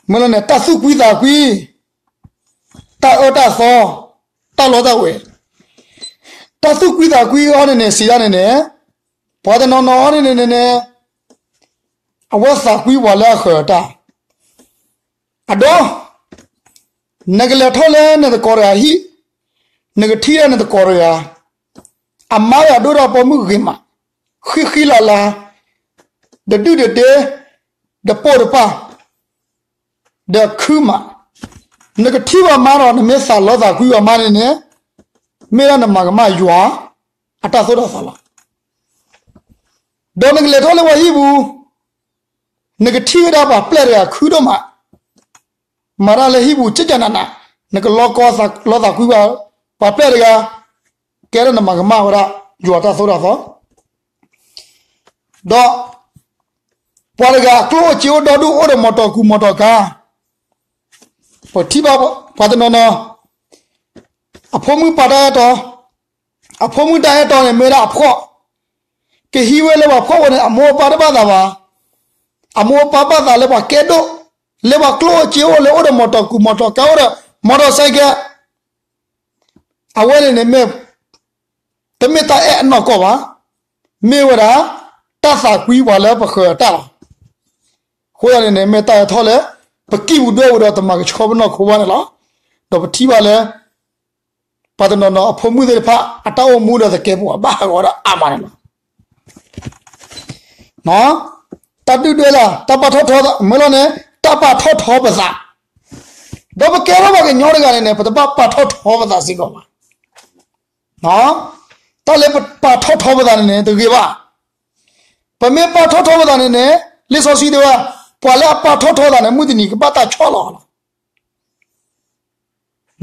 မ့ၢ်လီၤန့ၣ် တၢ်သူၣ်ကွံသးကွံ, တၢ်အၢတၢ်သီ, တၢ်လီတၢ်ဝဲ, တၢ်သူၣ်ကွံသးကွံအီၤန့ၣ်န့ၣ် စံးဒ်န့ၣ်န့ၣ်, ပှၤတနီၤနီၤအီၤန့ၣ်န့ၣ်န့ၣ်န့ၣ်, အဝဲသးကွံပှၤလၢအဃၢၤအတၢ်, အဒိ နကလဲၤထီၣ်လၢနသကိးတဂၤဟံၣ်, နကထံၣ်ဒၣ်နသကိးတဂၤ, အမါတဂၤဒိၣ်ဒီးပိာ်မုၣ်ဂ့ၤမး, ဃံဃံလၤလၤ, တဒုၣ်တဒ့, တပိာ်တပၢ်, ဒီးခုမး, နကထံၣ်ပှၤမါဒီး နမ့ၢ်သးလီသးကွံပှၤမါန့ၣ်န့ၣ်, မ့ၢ်ဒၣ်နမၤကမၣ်ယွၤအတၢ်သိၣ်တၢ်သီလီၤ. ဒီးနကလဲၤထီၣ်လၢပှၤဟံၣ်ပူၤ, နကထံၣ်ဝဲဒၣ်ပှၤပျဲၢ်တဂၤခုဒိၣ်မး, မၤတၢ်လၢဟံၣ်ပူၤကကနးနး, နကလီၤကီလီၤသးကွံဘၣ်, ပှၤပျဲၢ်တဂၤ ကဲထီၣ်နမၤကမၣ်ဝဲဒၣ် ယွၤတၢ်သိၣ်တၢ်သီ, ဒီး ပှၤတဂၤအကျိၣ်အိၣ်စ့အိၣ်ဒီဒူၣ်အိၣ်ဒီးမီတီကူးမီတီကါ, ပထံၣ်ဘၣ်ပှၤတနီၤနီၤ, အဖိမုၣ်ပာ်တၢ်အဲၣ်တီ, အဖိမုၣ်တၢ်အဲၣ်တီန့ၣ် မ့ၢ်ဝဲဒၣ်အဖှီၣ်, ကဟံးဝဲလၢပှၤဖှီၣ်ဝဲန့ၣ် အမိၢ်အပၢ်တဘၣ်သးဘၣ်, အမိၢ်အပၢ်ဘၣ်သးလၢပှၤကဲဒိၣ်, လၢပှၤကျိၣ်အိၣ်စ့အိၣ်လၢအိၣ်ဒီးမီတီကူးမီတီကါအိၣ်ဒီး မီတီစဲကဲ, အဝဲန့ၣ်န့ၣ်မ့ၢ် တမ့ၢ်တၢ်အဲၣ်အနီၢ်ကီၢ်ဘၣ်, မ့ၢ်ဝဲဒၣ် တၢ်သးကွံပှၤလၢပဃၢၤတၢ်လီၤ. အဃိသတးန့ၣ်န့ၣ် မ့ၢ်တၢ်ဟဲထီၣ်လၢ ပကံၢ်ပူၤဒွဲၣ်ပူၤဒီးတမၤကဆှီပနီၢ်ခိဘၣ်န့ၣ်လီၤ. ဒီးပထံၣ်ဘၣ်လၢ ပှၤတနီၤနီၤအဖိမုၣ်သ့ၣ်တဖၣ် အတၢ်အိၣ်မူဒီးသကဲးပဝးဘၣ်ဟးဂီၤဒီးအါမးန့ၣ်လီၤ. တၢ်ဒုၣ်ဒွဲၣ်လၢ တၢ်ပာ်ထီၣ်ထီ မ့ၢ်လီၤန့ၣ် တၢ်ပာ်ထီၣ်ထီပသး, ဒီးပကဲထီၣ်ပှၤကညီတဂၤန့ၣ်န့ၣ် ပတဘၣ်ပာ်ထီၣ်ထီပသးစ့ၢ်ကီးဘၣ်. တၢ်လၢပပာ်ထီၣ်ထီပသးန့ၣ်န့ၣ် တဂ့ၤဘၣ်. ပမ့ၢ်ပာ်ထီၣ်ထီပသးန့ၣ်န့ၣ် လံာ်စီဆှံတဲဝဲ, ပှၤလၢအပာ်ထီၣ်ထီသးန့ၣ် မုၢ်တနံၤကဘၣ်တၢ်ဆီၣ်လီၤလီၤ.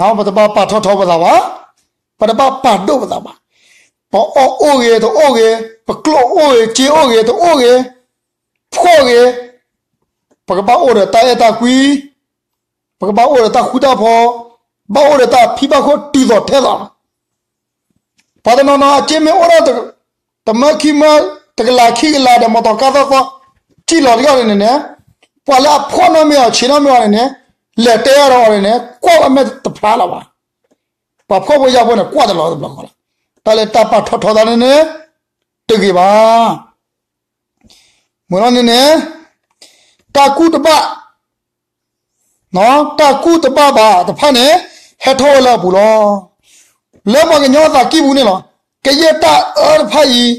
ပတဘၣ်ပာ်ထီၣ်ထီပသးဘၣ်, ပတဘၣ်ပာ်ဒိၣ်ပသးဘၣ်. ပအီၣ်အိၣ်ဂ့ၤတအိၣ်ဂ့ၤ, ပကျိၣ်အိၣ်ဂ့ၤ, စ့အိၣ်ဂ့ၤတအိၣ်ဂ့ၤ, ဖှီၣ်ဂ့ၤ, ပကဘၣ်အိၣ်ဒီးတၢ်အဲၣ်တၢ်ကွံ, ပကဘၣ်အိၣ်ဒီးတၢ်ဃူတၢ်ဖိး, ဘၣ်အိၣ်ဒီးတၢ်ဖံးဘၣ်ခိၣ်တုၤသိးထဲသိးလီၤ. ပှၤတနီၤနီၤအစ့မ့ၢ်အိၣ်ဒီး တမၢခံမၢ, တကလးခံကလးဒီး မီတီကါသီသီ ထံၣ်လီၤတဂၤန့ၣ်န့ၣ်, ပှၤလၢအဖှီၣ်နီၢ်မ့ၢ်အီၤ ဆံးနီၢ်မ့ၢ်အီၤန့ၣ်န့ၣ်, လဲၤတဲအီၤဒီးအီၤန့ၣ်န့ၣ် ကွၢ်ဝဲမ့ၢ်တဖျါလၢၤဘၣ်. ပှၤဖှီၣ်ဖိယာ်ဖိန့ၣ် ကွၢ်တလီၤတဘျီဃီလီၤ. တၢ်လၢတၢ်ပာ်ထီၣ်ထီသးန့ၣ်န့ၣ် တဂ့ၤဘၣ်. မ့ၢ်လီၤန့ၣ်န့ၣ်, တၢ်ကူၣ်တဘၣ် တၢ်ကူၣ်တဘၣ်ဘၣ်တဖၣ်န့ၣ် ဟဲထီၣ်ဝဲလၢအပူၤလီၤ. လၢပှၤကညီအသးကံၢ်ပူၤန့ၣ်လီၤ. ကယဲၢ်တၢ်အၢတဖၣ်အံၤ,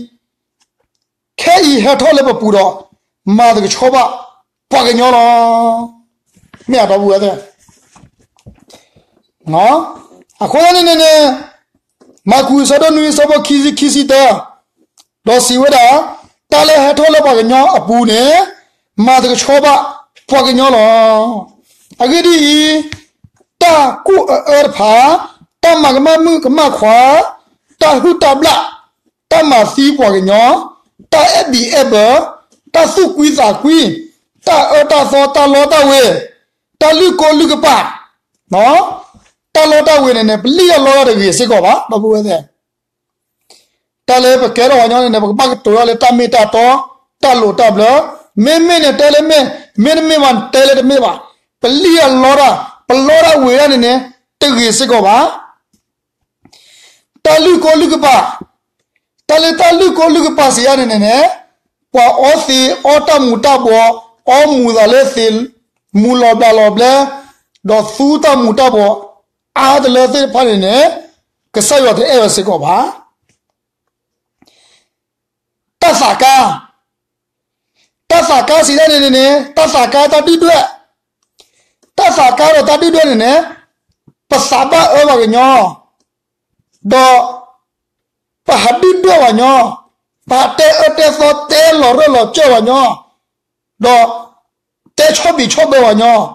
ခဲအံၤဟဲထီၣ်လၢပပူၤဒီး မၤတကဆှီဘၣ်ပှၤကညီလီၤ. မ့ၢ်အဒီပုၢ်ဝဲၢ်သ့ၣ် အဃိသတးန့ၣ်န့ၣ်, မၢကူးအဆၢဒိၣ်နွံအဆၢဖိခံဆံခံဆံတၢ, ဒီးစံးဝဲဒၣ်, တၢ်လၢဟဲထီၣ်လၢပှၤကညီအပူၤန့ၣ်, မၤတကဆှီဘၣ်ပှၤကညီလီၤ. အဂ့ၢ်ဒ်အံၤ, တၢ်ကူၣ်အအၢတဖၣ်, တၢ်မၤကမၣ်မုၣ်ကမၣ်ခွါ, တၢ်ဟုၣ်တၢ်ဘျၣ်, တၢ်မၤသံပှၤကညီ, တၢ်အဲၣ်ဘံၣ်အဲၣ်ဘၢ, တၢ်သူၣ်ကွံသးကွံ, တၢ်အၢတၢ်သီ တၢ်လီတၢ်ဝ့ၤ, တၢ်လုၢ်ကိလုၢ်ကပၤ, တၢ်လီတၢ်ဝ့ၤန့ၣ်န့ၣ် ပလံၣ်အလီတၢ်တဂ့ၤစ့ၢ်ကီးဘၣ် ဒီပုၢ်ဝဲၢ်သ့ၣ်. တၢ်လၢပကဲထီၣ်ပှၤကညီန့ၣ်န့ၣ် ပကဘၣ်ကတိၤထီၣ်လၢတၢ်မ့ၢ်တၢ်တီ, တၢ်လိၤတၢ်ဘျၢ, မ့မ့ၢ်န့ၣ်တဲလၢမ့ၢ်, မ့တမ့ၢ်ဘၣ်တဲလၢတမ့ၢ်ဘၣ်, ပလံၣ်အလီတၢ်, ပလီတၢ်ဝ့ၤတၢ်န့ၣ်န့ၣ် တဂ့ၤစ့ၢ်ကီးဘၣ်. တၢ်လုၢ်ကိလုၢ်ကပၤ, တၢ်လၢတၢ်လုၢ်ကိလုၢ်ကပၤစံးယါန့ၣ်န့ၣ်န့ၣ်, ပှၤအီသံးအီတၢ်မူၤတၢ်ဘှီး, အီမူၤသးလၢသံး, မူၤလီၤဘျးလီၤဘျဲ, ဒီးသူတၢ်မူၤတၢ်ဘှီး, အါတလၢသ့ၣ်တဖၣ်န့ၣ်န့ၣ်, ကစၢ်ယွၤတအဲၣ်ဝဲစ့ၢ်ကီးဘၣ်. တၢ်သးကါ, တၢ်သးကါစံးဒၣ်န့ၣ်န့ၣ်န့ၣ် တၢ်သးကါတၢ်ဒုၣ်ဒွဲၣ်, တၢ်သးကါဒီးတၢ်ဒုၣ်ဒွဲၣ်န့ၣ်န့ၣ်, ပသးဘၣ်အၢပှၤကညီ, ဒီး ပဟးဒုၣ်ဒွဲၣ်ပှၤကညီ, ပဟးတဲအၢတဲသီတဲလီၤရၢၢ်လီၤစၢၢ်ပှၤကညီ, ဒီး တဲဆီၣ်ဘံၣ်ဆီၣ်ဘၢပှၤကညီ,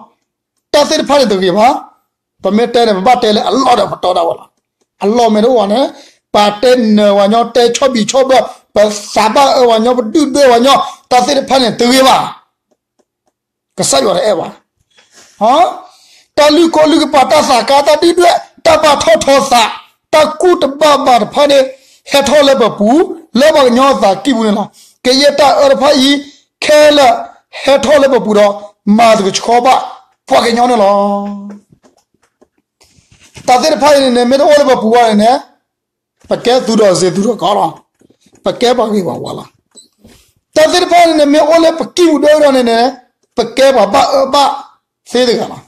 တၢ်သ့ၣ်တဖၣ်န့ၣ်တဂ့ၤဘၣ်. ပမ့ၢ်တဲန့ၣ် ပဘၣ်တဲလၢအလီၢ်ဒီးပတီၢ်ဒၣ်ဝဲလီၤ. အလီၢ်မ့ၢ်တအိၣ်ဘၣ်န့ၣ်, ပတဲနၢၤပှၤကညီ, တဲဆီၣ်ဘံၣ်ဆီၣ်ဘၢ, ပသးဘၣ်အၢပှၤကညီ, ပဒုၣ်ဒွဲၣ်ပှၤကညီ, တၢ်သ့ၣ်တဖၣ်န့ၣ်တဂ့ၤဘၣ်. ကစၢ်ယွၤတအဲၣ်ဘၣ်. တၢ်လုၢ်ကိလုၢ်ကပၤ, တၢ်သးကါ, တၢ်ဒုၣ်ဒွဲၣ်, တၢ်ပာ်ထီၣ်ထီသး, တၢ်ကူၣ်တဘၣ်ဘၣ်တဖၣ်န့ၣ် ဟဲထီၣ်လၢပပူၤ, လၢပှၤကညီအသးကံၢ်ပူၤန့ၣ်လီၤ. ကယဲၢ်တၢ်အၢတဖၣ်အံၤ ခဲလၢာ်ဟဲထီၣ်လၢပပူၤဒီး မၤတကဆှီဘၣ်ပှၤကညီန့ၣ်လီၤ. တၢ်သ့ၣ်တဖၣ်အံၤန့ၣ်န့ၣ် မ့ၢ်တအိၣ်လၢပပူၤဘၣ်န့ၣ်န့ၣ် ပကဲသူၣ်ထီၣ်စ့ၢ်သူၣ်ထီၣ်ကီးလီၤ. ပကဲပှၤဂ့ၤပှၤဝါလီၤ. တၢ်သ့ၣ်တဖၣ်န့ၣ်န့ၣ် မ့ၢ်အိၣ်လၢပကံၢ်ပူၤဒၢဝဲဒီးန့ၣ်န့ၣ် ပကဲပှၤဘၣ်အၢဘၣ်သီတဂၤလီၤ.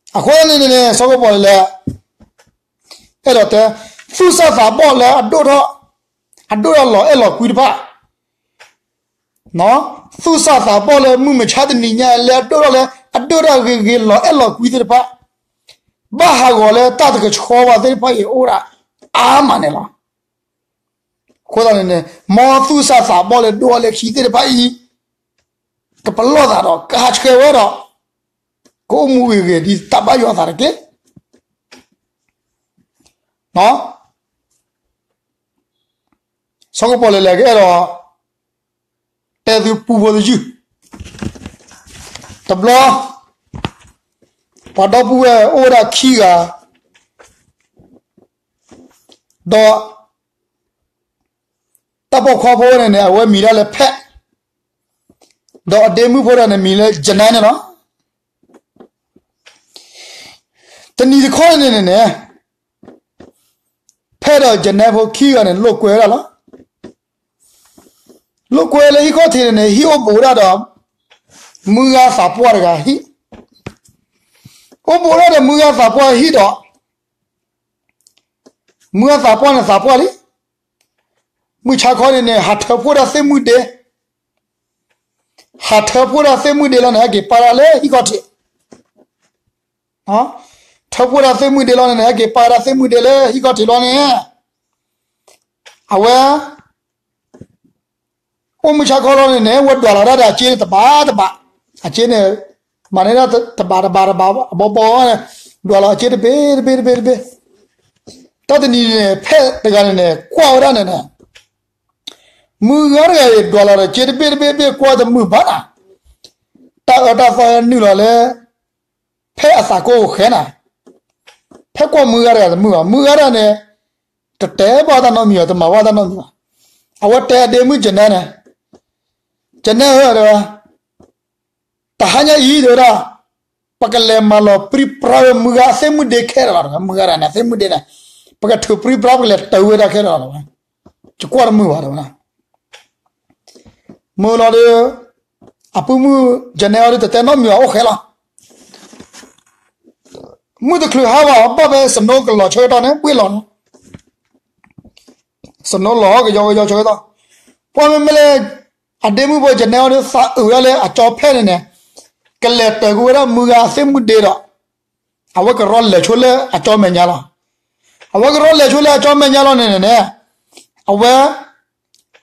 အဃိန့ၣ်န့ၣ် စီၤပီလူး အဲၣ်ဒိးတဲ, သူၣ်စၢ်သးဘီၣ်လၢအဒိၣ်ထီၣ်, အဒိၣ်ထီၣ်လီၤအဲၣ်လီၤကွံတဖၣ်, သူၣ်စၢ်သးဘီၣ်လၢမုၢ်မဆါတနံၤညါလၢအဒိၣ်ထီၣ်လၢအဒိၣ်ထီၣ်ဂ့ၤဂ့ၤလီၤအဲၣ်လီၤကွံသ့ၣ်တဖၣ်, ဘၣ်ဟးဂီၤလၢတၢ်တကဆှီဘၣ်သ့ၣ်တဖၣ်အံၤအိၣ်ဒၣ်အါမးန့ၣ်လီၤ. အဃိသတးန့ၣ်န့ၣ် မ်သူၣ်စၢ်သးဘီၣ်လၢဒိၣ်ထီၣ်လၢခံသ့ၣ်တဖၣ်အံၤ ကပလီၢ်သးဒီး ကဟးဆှဲးဝဲဒီး ကအိၣ်မူဂ့ၤဂ့ၤ ဒ်တၢ်ဘၣ်ယွၤအသးတက့ၢ်. စီၤကပီၤလဲၣ်လဲၣ်ကအဲၣ်ဒိး တဲသုပူဖိတယုၢ်, တဘျီ ပှၤဒီပုၢ်ဝဲၢ်အိၣ်ဝဲဒၣ်ခံဂၤ, ဒီး တၢ်ပိာ်ခွါဖိန့ၣ်န့ၣ် အဝဲမံၤဒၣ်လၢဖဲး, ဒီးအဒ့မုၣ်ဖိဒၣ်န့ၣ်မံၤလၢယနဲန့ၣ်လီၤ. တနံၤတခီန့ၣ်န့ၣ်န့ၣ် ဖဲးဒီးယနဲဖိခံဂၤန့ၣ် လိာ်ကွဲဝဲဒၣ်လီၤ. လိာ်ကွဲလၢဟံၣ်ခီၣ်ထံးန့ၣ်န့ၣ် ဟံၣ်အိၣ်ဘူးဒၣ်ဒီး မုၢ်ဂၤသးပှၢ်တဂၤဟံၣ်, အိၣ်ဘူးဒၣ်ဒီးမုၢ်ဂၤသးပှၢ်ဟံၣ်ဒီး မုၢ်ဂၤသးပှၢ်န့ၣ်သးပှၢ်လံ. မုၢ်ဆါခီန့ၣ်န့ၣ် ဟးထၢဖှိၣ်ဒၣ်သ့ၣ်မုၢ်ဒ့, ဟးထၢဖှိၣ်ဒၣ်သ့ၣ်မုၢ်ဒ့လီၤန့ၣ် ဟဲက့ၤပာ်ဒၣ်လၢဟံၣ်ခီၣ်ထံး, ထၢဖှိၣ်ဒၣ်သ့ၣ်မုၢ်ဒ့လီၤန့ၣ်န့ၣ် ဟဲက့ၤပာ်ဒၣ်သ့ၣ်မုၢ်ဒ့လၢဟံၣ်ခီၣ်ထံးလီၤန့ၣ်, အဝဲ အိၣ်မုၢ်ဆါခီလီၤန့ၣ်န့ၣ် ဝဲဒွးလီၤဒၣ်ဒီးအစ့တဘးတဘး, အစ့န့ၣ် မၤန့ၢ်ဒၣ်တဘးတဘးတဘး အဘီဘီန့ၣ် ဒွးလီၤအစ့တဘ့ၣ်တဘ့ၣ်တဘ့ၣ်တဘ့ၣ်, တၢ်တနံၤန့ၣ် ဖဲးတဂၤန့ၣ်န့ၣ် ကွၢ်ဝဲဒၣ်န့ၣ်န့ၣ် မုၢ်ဂၤတဂၤအံၤ ဒွးလီၤဒီးစ့တဘ့ၣ်တဘ့ၣ်တဘ့ၣ်ကွၢ်တမုာ်ဘၣ်နၤ, တၢ်အၢတၢ်သီဟဲနုာ်လီၤလၢ ဖဲးအသးကိၢ်ဃဲနၤ, ဖဲးကွၢ်မုၢ်ဂၤတဂၤတမုာ်ဘၣ်, မုၢ်ဂၤတဂၤန့ၣ် တတဲဘၣ်တၢ်နီတမံၤဘၣ် တမၤဘၣ်တၢ်နီတမံၤဘၣ်, အဝဲတဲအဒ့မုၣ်ယနဲန့ၣ်, ယနဲဧၢ တဲဝဲ တဟါညါအံၤ တဲဝဲဒၣ်, ပကလဲၤမၤလီၤပြံပြါဝဲမုၢ်ဂၤအသ့ၣ်မုၢ်ဒ့ခဲလၢာ်လီၤ, မုၢ်ဂၤတဂၤန့ၣ် အသ့ၣ်မုၢ်ဒ့န့ၣ် ပကထုးပြံပြါ ပကလဲၤတၢ်ဝဲဒၣ်ခဲလၢာ်လီၤ, ယကွၢ်တမုာ်ဘၣ် တဲဝဲဒၣ်, မုာ်လီၤဒီး အပုၢ်မုၣ်ယနဲအံၤဒီး တတဲနီတမံၤဘၣ် အိၣ်ဃဲလီၤ, မုၢ်တချုးဟါဘၣ် ဘၣ်ဖဲစနိကလီၤဆၢကတီၢ်န့ၣ် ဘှ့ၣ်လီၤန့ၣ်, စနိလီၤကယီကယီဆၢကတီၢ်, ပှၤမ့မ့ၢ်လၢ အဒ့မုၣ်ဖိယနဲအံၤဒီး သးအုးဝဲဒၣ်လၢအကၠီဖဲးန့ၣ်န့ၣ်, ကလဲၤတၢ်ကွံာ်ဝဲဒၣ်မုၢ်ဂၤအသ့ၣ်မုၢ်ဒ့ဒီး အဝဲကရီလဲၤဆိလၢအကၠီမဲာ်ညါလီၤ, အဝဲကရီလဲၤဆိလၢအကၠီမဲာ်ညါလီၤန့ၣ်န့ၣ်, အဝဲ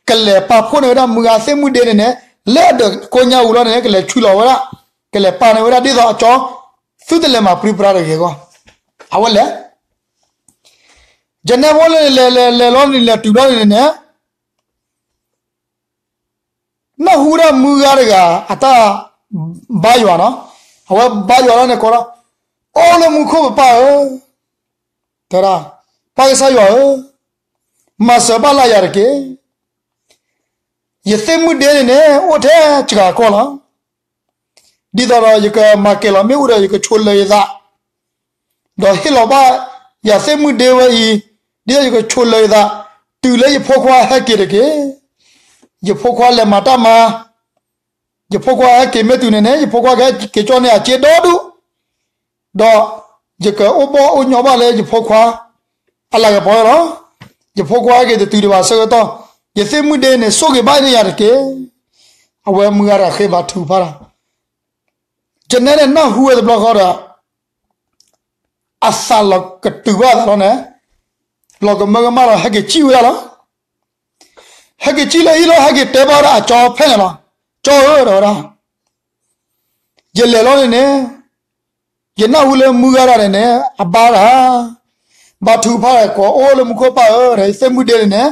ကလဲၤပာ်ဖှိၣ်န့ၢ်ဝဲဒၣ်မုၢ်ဂၤအသ့ၣ်မုၢ်ဒ့န့ၣ်န့ၣ်, လၢအဒၢးကိညါအူလီၤန့ၣ် ကလဲၤဆူလီၤဝဲဒၣ်, ကလဲၤပာ်န့ၢ်ဝဲဒၣ်ဒ်သိးအကၠီ သုတလဲၤမၤပြံပြါတဂ့ၤအဂီၢ်, အဝဲလဲၤ ယနဲဖိလဲၤလဲၤလဲၤလဲၤလီၤန့ၣ် လဲၤတုၤလီၤန့ၣ်န့ၣ် နၢ်ဟူဒၣ်မုၢ်ဂၤတဂၤ အတၢ်ဘါယွၤနီၤ, အဝဲဘါယွၤလီၤန့ၣ်ကိးလီၤ, အိၣ်လၢမူခိၣ်ပပၢ်ဧၢ, တဲဒၣ်, ပၢ်ကစၢ်ယွၤဧၢ, မၤစၢၤဘၣ်လၢယၤတက့ၢ်. ယသ့ၣ်မုၣ်ဒ့န့ၣ်န့ၣ် အိၣ်ထဲစှၤကီၢ်လီၤ. ဒ်သိးဒီးယကမၤကဲၤလီၤမ့ၣ်အူဒီး ယကဆိၣ်လၢယသး, ဒီးဟ့ၣ်လီၤဘၣ်ယသ့ၣ်မုၣ်ဒ့ဝဲအံၤ, ဒ်သိးယကဆိၣ်လၢယသး, တုၤလၢယဖိခွါဟဲက့ၤတက့ၢ်. ယဖိခွါလဲၤမၤတၢ်မၤ, ယဖိခွါဟဲက့ၤမ့ၢ်တုၤန့ၣ်န့ၣ် ယဖိခွါကဟဲက့ၤကၠီန့ၢ်အစ့ဒီဒူၣ်, ဒီးယကအိၣ်ဘီၣ်အိၣ်ညီဘၣ်လၢယဖိခွါအလၤကပီၤလီၤ. ယဖိခွါဟဲက့ၤတတုၤဒံးဘၣ်ဆၢကတီၢ်, ယသ့ၣ်မုၣ်ဒ့န့ၣ် ဆိၣ်ဂ့ၤဘၣ်န့ၢ်ယၤတက့ၢ်. အဝဲမုၢ်ဂၤတဂၤဃ့ဘါထုကဖၣ်တၢ်, ယနဲန့ၣ်နၢ်ဟူဝဲတဘျီဃီဒီး အသးလီၤကတုၤဘၣ်အသးလီၤန့ၣ်, လီၤကမၢကမၣ်လီၤ ဟဲက့ၤစံၣ်ဝဲဒၣ်လီၤ. ဟဲက့ၤစံၣ်လၢဟံၣ်လီၤ ဟဲက့ၤတဲဘၣ်ဝဲဒၣ်အကၠီဖဲန့ၣ်လီၤ. ကၠီဧၢ တဲဝဲဒၣ်, ယလဲၤလီၤန့ၣ်န့ၣ်, ယနၢ်ဟူလၢမုၢ်ဂၤတဂၤန့ၣ်န့ၣ် အဘါတၢ်, ဘါထုကဖၣ်ကိးအိၣ်လၢမူခိၣ်ပၢ်ဧၢ, ဒီးယသ့ၣ်မုၣ်ဒ့န့ၣ်န့ၣ်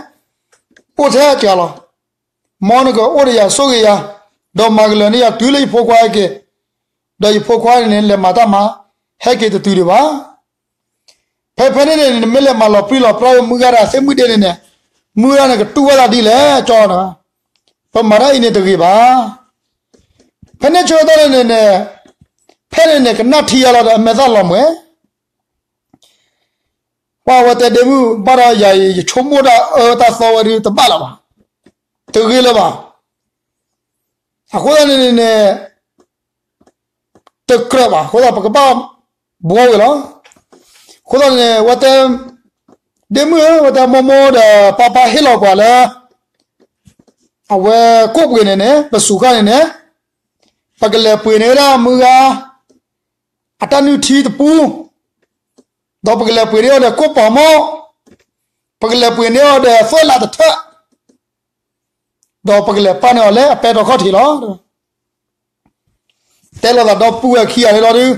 အိၣ်ထဲအစှၤလီၤ. မ်နကအိၣ်ဒီးယၤဆိၣ်ဂ့ၤယၤ, ဒီးမၤကလၢၤန့ၢ်ယၤတုၤလၢယဖိခွါဟဲက့ၤ, ဒီးယဖိခွါန့ၣ်န့ၣ် လဲၤမၤတၢ်မၤ, ဟဲက့ၤတတုၤဒံးဘၣ်. ဖဲဖဲန့ၣ်န့ၣ် နမ့ၢ်လဲၤမၤလီၤပြံလီၤပြါဝဲမုၢ်ဂၤတဂၤသ့ၣ်မုၣ်ဒ့န့ၣ်န့ၣ်, မုၢ်ဂၤန့ၣ်ကတူၢ်ဝဲဒၣ်ဒ်လဲၣ် ကၠီ, ပမၤတၢ်အံၤန့ၣ်တဂ့ၤဘၣ်. ဖဲန့ၣ်ဆၢကတီၢ်န့ၣ်န့ၣ်, ဖဲန့ၣ်န့ၣ် ကနၣ်ထံယါလီၤဒီးအမဲာ်သၣ်လီၤမှဲၤ ပှၤဝဲတဲဒ့မုၣ် ဘၣ်ဒီးယၤအံၤ ယဆိကမိၣ်တၢ်အၢတၢ်သီဝဲဒၣ်တဘၣ်လၢၤဘၣ်, တဂ့ၤလၢၤဘၣ်. အဃိသတးန့ၣ်န့ၣ်န့ၣ် တကြၢးဘၣ် အဃိသတးပကဘၣ်ဘှီဝဲလီၤ. အဃိသတးန့ၣ် ဝဲတဲ ဒ့မုၣ်ဧၢ ဝဲတဲမိၢ်မိၢ်ဒီး ပၢ်ပၢ်ဟ့ၣ်လီၤပှၤလၢ အဝဲကိၣ်ပှ့ၤန့ၣ်န့ၣ် ပစူးဃာ်န့ၣ်န့ၣ် ပကလဲၤပှ့ၤန့ၢ်ဝဲဒၣ်မုၢ်ဂၤ အတၢ်နုၢ်ထံတပူ ဒီးပကလဲၤပှ့ၤန့ၢ်အီၤဒီးကိၣ်ပီၤမိၢ်, ပကလဲၤပှ့ၤန့ၢ်အီၤဒီးသွဲၣ်လးတထၢၣ်, ဒီးပကလဲၤပာ်န့ၢ်အီၤလၢအပဲတြီခီၣ်ထံးလီၤ. တဲလိာ်သးဒီပုၢ်ဝဲၢ်ခံဂၤန့ၣ်လီၤဒုး,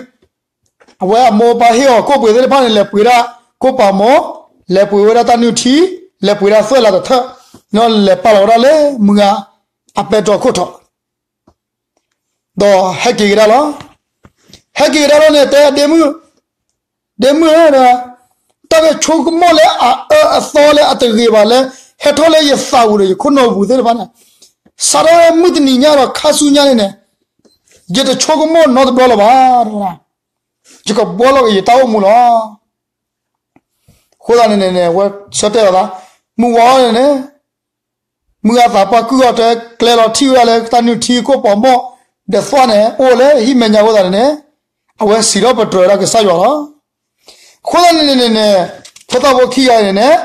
အဝဲအမိၢ်အပၢ်ဟ့ၣ်အီၤကိၣ်ပှ့ၤသ့ၣ်တဖၣ်န့ၣ် လဲၤပှ့ၤဒၣ်ကိၣ်ပာ်မိၢ်, လဲၤပှ့ၤဝဲဒၣ်တၢ်နုၢ်ထံ, လဲၤပှ့ၤဒၣ်သွဲၣ်လးတထၢၣ်, ဒီးလဲၤပာ်လီၤဝဲဒၣ်လၢမုၢ်ဂၤအပဲတြီခိၣ်ထီၣ် ဒီးဟဲက့ၤကဒါလီၤ. ဟဲက့ၤကဒါလီၤန့ၣ် တဲဒ့မုၣ်, ဒ့မုၣ်ဧၢ, တၢ်ကဆိကမိၣ်လၢအအၢအသီလၢအတဂ့ၤဘၣ်လၢ ဟဲထီၣ်လၢယသးပူၤဒီးယခိၣ်နူာ်ပူၤသ့ၣ်တဖၣ်န့ၣ်, စးထီၣ်လၢမုၢ်တနံၤညါဒီးခါဆူညါန့ၣ်န့ၣ်, ယတဆိကမိၣ်နီတဘျီလၢၤဘၣ်, ယကဘှီလီၤက့ၤယတၢ်အိၣ်မူလီၤ. အဃိသတးန့ၣ်န့ၣ် အဝဲဆၢတဲာ်လီၤသး, မုၢ်ဝါန့ၣ်န့ၣ် မုၢ်ဂၤသးပှၢ်ကုၢ်အီၤတဲကျဲလီၤထံၣ်ဝဲဒၣ်လၢတၢ်နုၢ်ထံကိၣ်ပာ်မိၢ် ဒီးသွဲၣ်န့ၣ် အိၣ်လၢဟံၣ်မဲာ်ညါအဃိသတးန့ၣ်န့ၣ်, အဝဲစံးထီၣ်ပတြၢၤဝဲဒၣ်ကစၢ်ယွၤလီၤ. အဃိသတးန့ၣ်န့ၣ်န့ၣ်, ဖိသၣ်ဖိခံဂၤန့ၣ်န့ၣ်,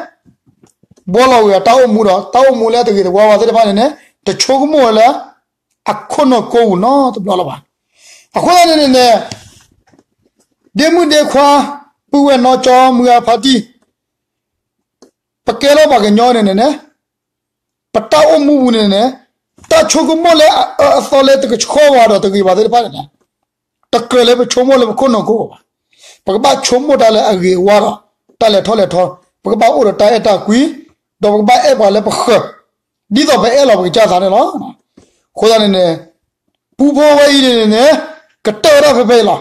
ဘှီလီၤဝဲအတၢ်အိၣ်မူဒီး တၢ်အိၣ်မူလၢအတဂ့ၤတဝါဘၣ်သ့ၣ်တဖၣ်န့ၣ်န့ၣ် တဆိကမိၣ်ဝဲလၢ အခိၣ်နူာ်ကိပူၤနီတဘျီလၢၤဘၣ်. အဃိသတးန့ၣ်န့ၣ်န့ၣ်, ဒ့မုၣ်ဒ့ခွါ, ပုၢ်ဝဲၢ်နီၢ်ကၠီ မုၢ်ဂၤဖါတံၢ်, ပကဲထီၣ်ပှၤကညီန့ၣ်န့ၣ်န့ၣ်, ပတၢ်အိၣ်မူပူၤန့ၣ်န့ၣ်, တၢ်ဆိကမိၣ်လၢအအၢအသီလၢတကဆှီဘၣ်ဒီးတဂ့ၤဘၣ်သ့ၣ်တဖၣ်န့ၣ်န့ၣ်, တကြၢးလၢပဆိကမိၣ်လၢပခိၣ်နူာ်ကိပူၤဘၣ်. ပကဘၣ်ဆိကမိၣ်တၢ်လၢအဂ့ၤအဝါဒီး တၢ်လဲၤထီၣ်လဲၤထီ, ပကဘၣ်အိၣ်ဒီးတၢ်အဲၣ်တၢ်ကွံ, ဒီးပကဘၣ်အဲၣ်ပှၤလၢပဃၢၤ, ဒ်သိးပအဲၣ်လီၤပကစၢ်သးန့ၣ်လီၤ. အဃိသတးန့ၣ်န့ၣ်, ပူဖိဝဲအံၤန့ၣ်န့ၣ်န့ၣ်, ကတၢၢ်ဝဲဒၣ်ဖဲဖဲအံၤလီၤ.